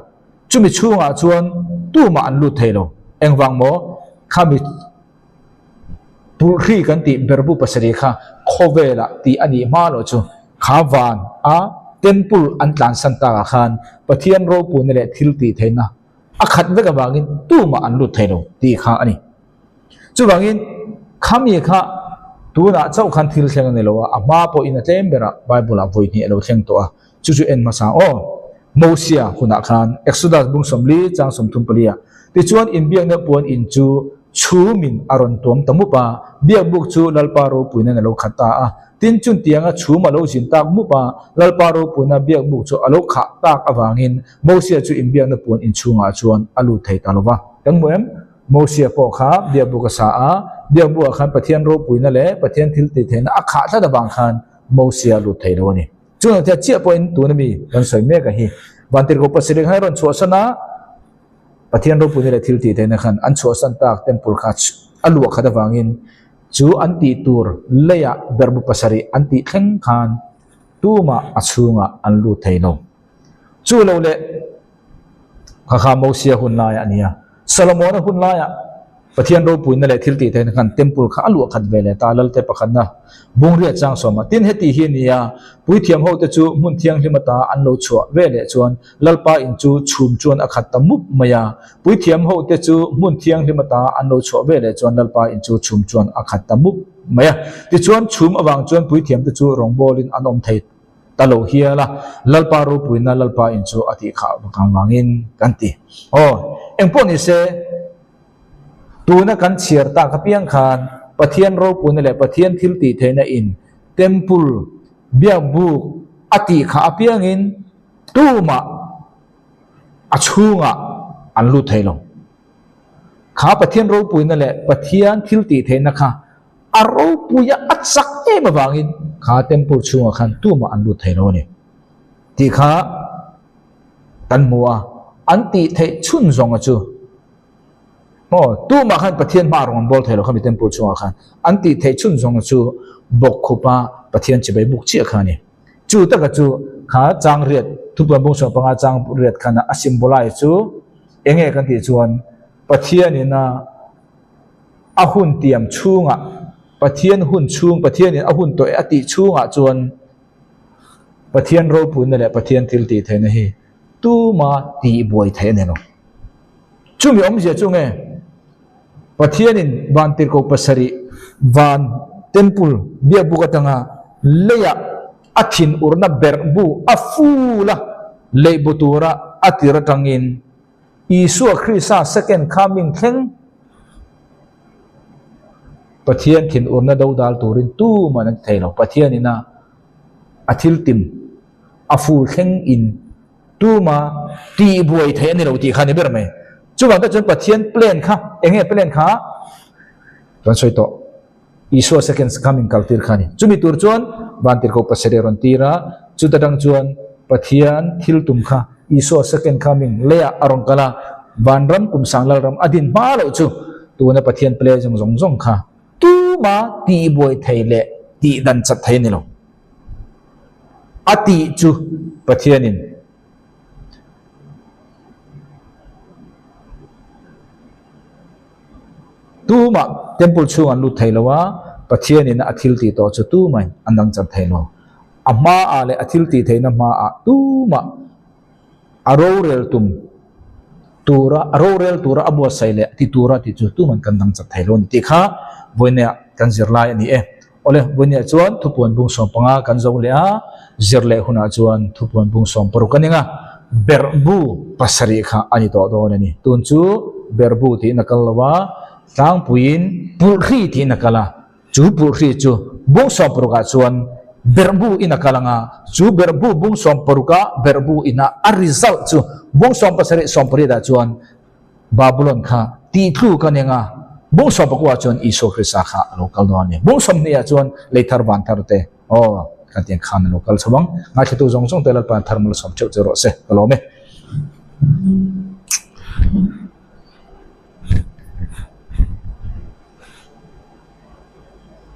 Chumi chhungah chuan tumah an lut thei lo. Engvang maw? Khami pulhri kan tih berbu pasarih kha khawvelah tih a nih hma loh chu kha van a temple an tlansan takah khan Pathian ropuina leh thil tih theihna a khat vek avangin tumah an lut thei lo tih kha a ni. Chuvangin khami kha tunah chauh khan thil thleng a ni lo a, a hma pawhin a tlem berah Bible-ah vawi hnih a lo thleng tawh a, chu chu en hmasa aw. Mosia hunah khan Exodus bung 40 chang 34 ah tichuan inbiakna puan in chu chhumin a rawn tuam ta mup a, biakbuk chu Lalpa ropuinan a lo khat ta a, tin chuntianga chhum a lo zin tak mup a, Lalpa ropuina biakbuk chu a lo khah tak avangin Mosia chu inbiakna puan in chhungah chuan a lut thei ta lo va. Kan hmu em? Mosia pawh kha biakbuk a sa a, biakbukah khan Pathian ropuina leh Pathian thil tih theihna a khah tlat avang khan Mosia a lut thei lo a ni. Chungah hian chiah pawhin tuna mi kan sawi mek a hi. Vantirhkoh pasarih khan a rawn chhuahsan a, Pathian ropuina leh thil tih theihna khan an chhuahsan tak temple kha a luah khat avangin chu an tih tur leiah berhbu pasarih an tih thleng khan tumah a chhungah an lut thei lo. Chu lo leh kha kha Mosia hun laiah a ni a. Solomona hun laiah Pathian ropuina leh thil tih theihna khan temple kha a luah khat ve leh ta a, Lalte pakhatna bungriat chang sawma. Tin, heti hi a ni a, puithiam hote chu hmun thianghlim ata an lo chhuah ve leh chuan Lalpa in chu chhum chuan a khat ta mup mai a. Puithiam hote chu hmun thianghlim ata an lo chhuah ve leh chuan Lalpa in chu chhum chuan a khat ta mup mai a. Tichuan, chhum avang chuan puithiamte chu rawngbawlin an awm thei. Ta lo hial a, Lalpa ropuina Lalpa in chu a tih khah vak avangin kan ti. Aw, engpawh ni se, tuna kan chhiar tak apiang khan Pathian ropuina leh Pathian thil tih theihna in temple, biakbuk, a tih khah apiangin tumah a chhungah an lut thei lo. Kha Pathian ropuina leh Pathian thil tih theihna kha A ropuia a chak em avangin kha temple chhungah khan tumah an lut thei lo a ni tih kha kan hmu a, an tih theih chhun zawnga chu maw tumah khan Pathian hmaah rawn bawl thei lo khami temple chhungah khan an tih theih chhun zawnga chu bawkkhupa Pathian chibai buk chiah kha a ni. Chu taka chu kha chang riat thupuan bung 15 chang riat khan a symbolize chu enge kan tih chuan Pathianin a A hun tiam chhungah, Pathian hun chhung, Pathianin a hun tawh e a tih chhungah chuan Pathian ropuina leh Pathian thil tih theihna hi tuma tih buai theih a ni lo. Chumi awmzia chu nge? Pathianin van tirhkoh pasarih van temple biakbuk atanga leiah a thinurna berhbu a ful a, leihbu tura a tir atangin Isua Krista second coming thleng Pathian thinurna do dal turin tuman an ti thei lo. Pathian ina a thil tim a fur thleng in tuma tih buai theih a ni lo tih kha a ni ber mai. Chuvang te chuan Pathian plan kha eng nge plan kha kan sawi tawh. Isua second coming kal tir kha a ni. Chumi tur chuan Vantirhkoh pasarih a rawn tir a, chuta tang chuan Pathian thil tum kha Isua second coming leiah a rawn kal a, Vanram kum sang Lalram a din hma loh chu tuna Pathian ple zawng zawng zawng kha tuma tihbuai thei leh tih dan chat thei a ni lo. A tih chu Pathianin. Tumah temple chhung an lut thei lo a, Pathianin a thil tih tawh chu tumahin an dang chan thei lo. A hmaah leh a thil tih theihna hmaah tumah a rorel tum tura a rorel tura a buatsaih leh ti tura tih chu tuman kan dang chat thei lo a ni tih kha vawinia kan zirlai a ni e. Awle, vawinia chuan thupuan bung 15 kan zo leh a, zir leh hunah chuan thupuan bung 60 a ning a, berhbu pasarih kha a ni tawh dawn a ni. Tun chu berhbu tiin a kal lo a, tlangpuiin pulhri tiin a kal a, Chu pulhri chu bung 60 ah chuan berhbu in a kal ang a, chu berhbu bung 60 ah berhbu ina a result chu bung 17 18 ah chuan Babulon kha tihtluk a ni ang a, bung 19 ah chuan Isua Krista kha a lo kal dawn a ni. Bung 20 ah chuan lei thar van thar te aw kan tiang khan a lo kal chho ang. Ngaithlatu zawng zawng te Lalpa thar malsawm theuh che rawh se ka lawm e.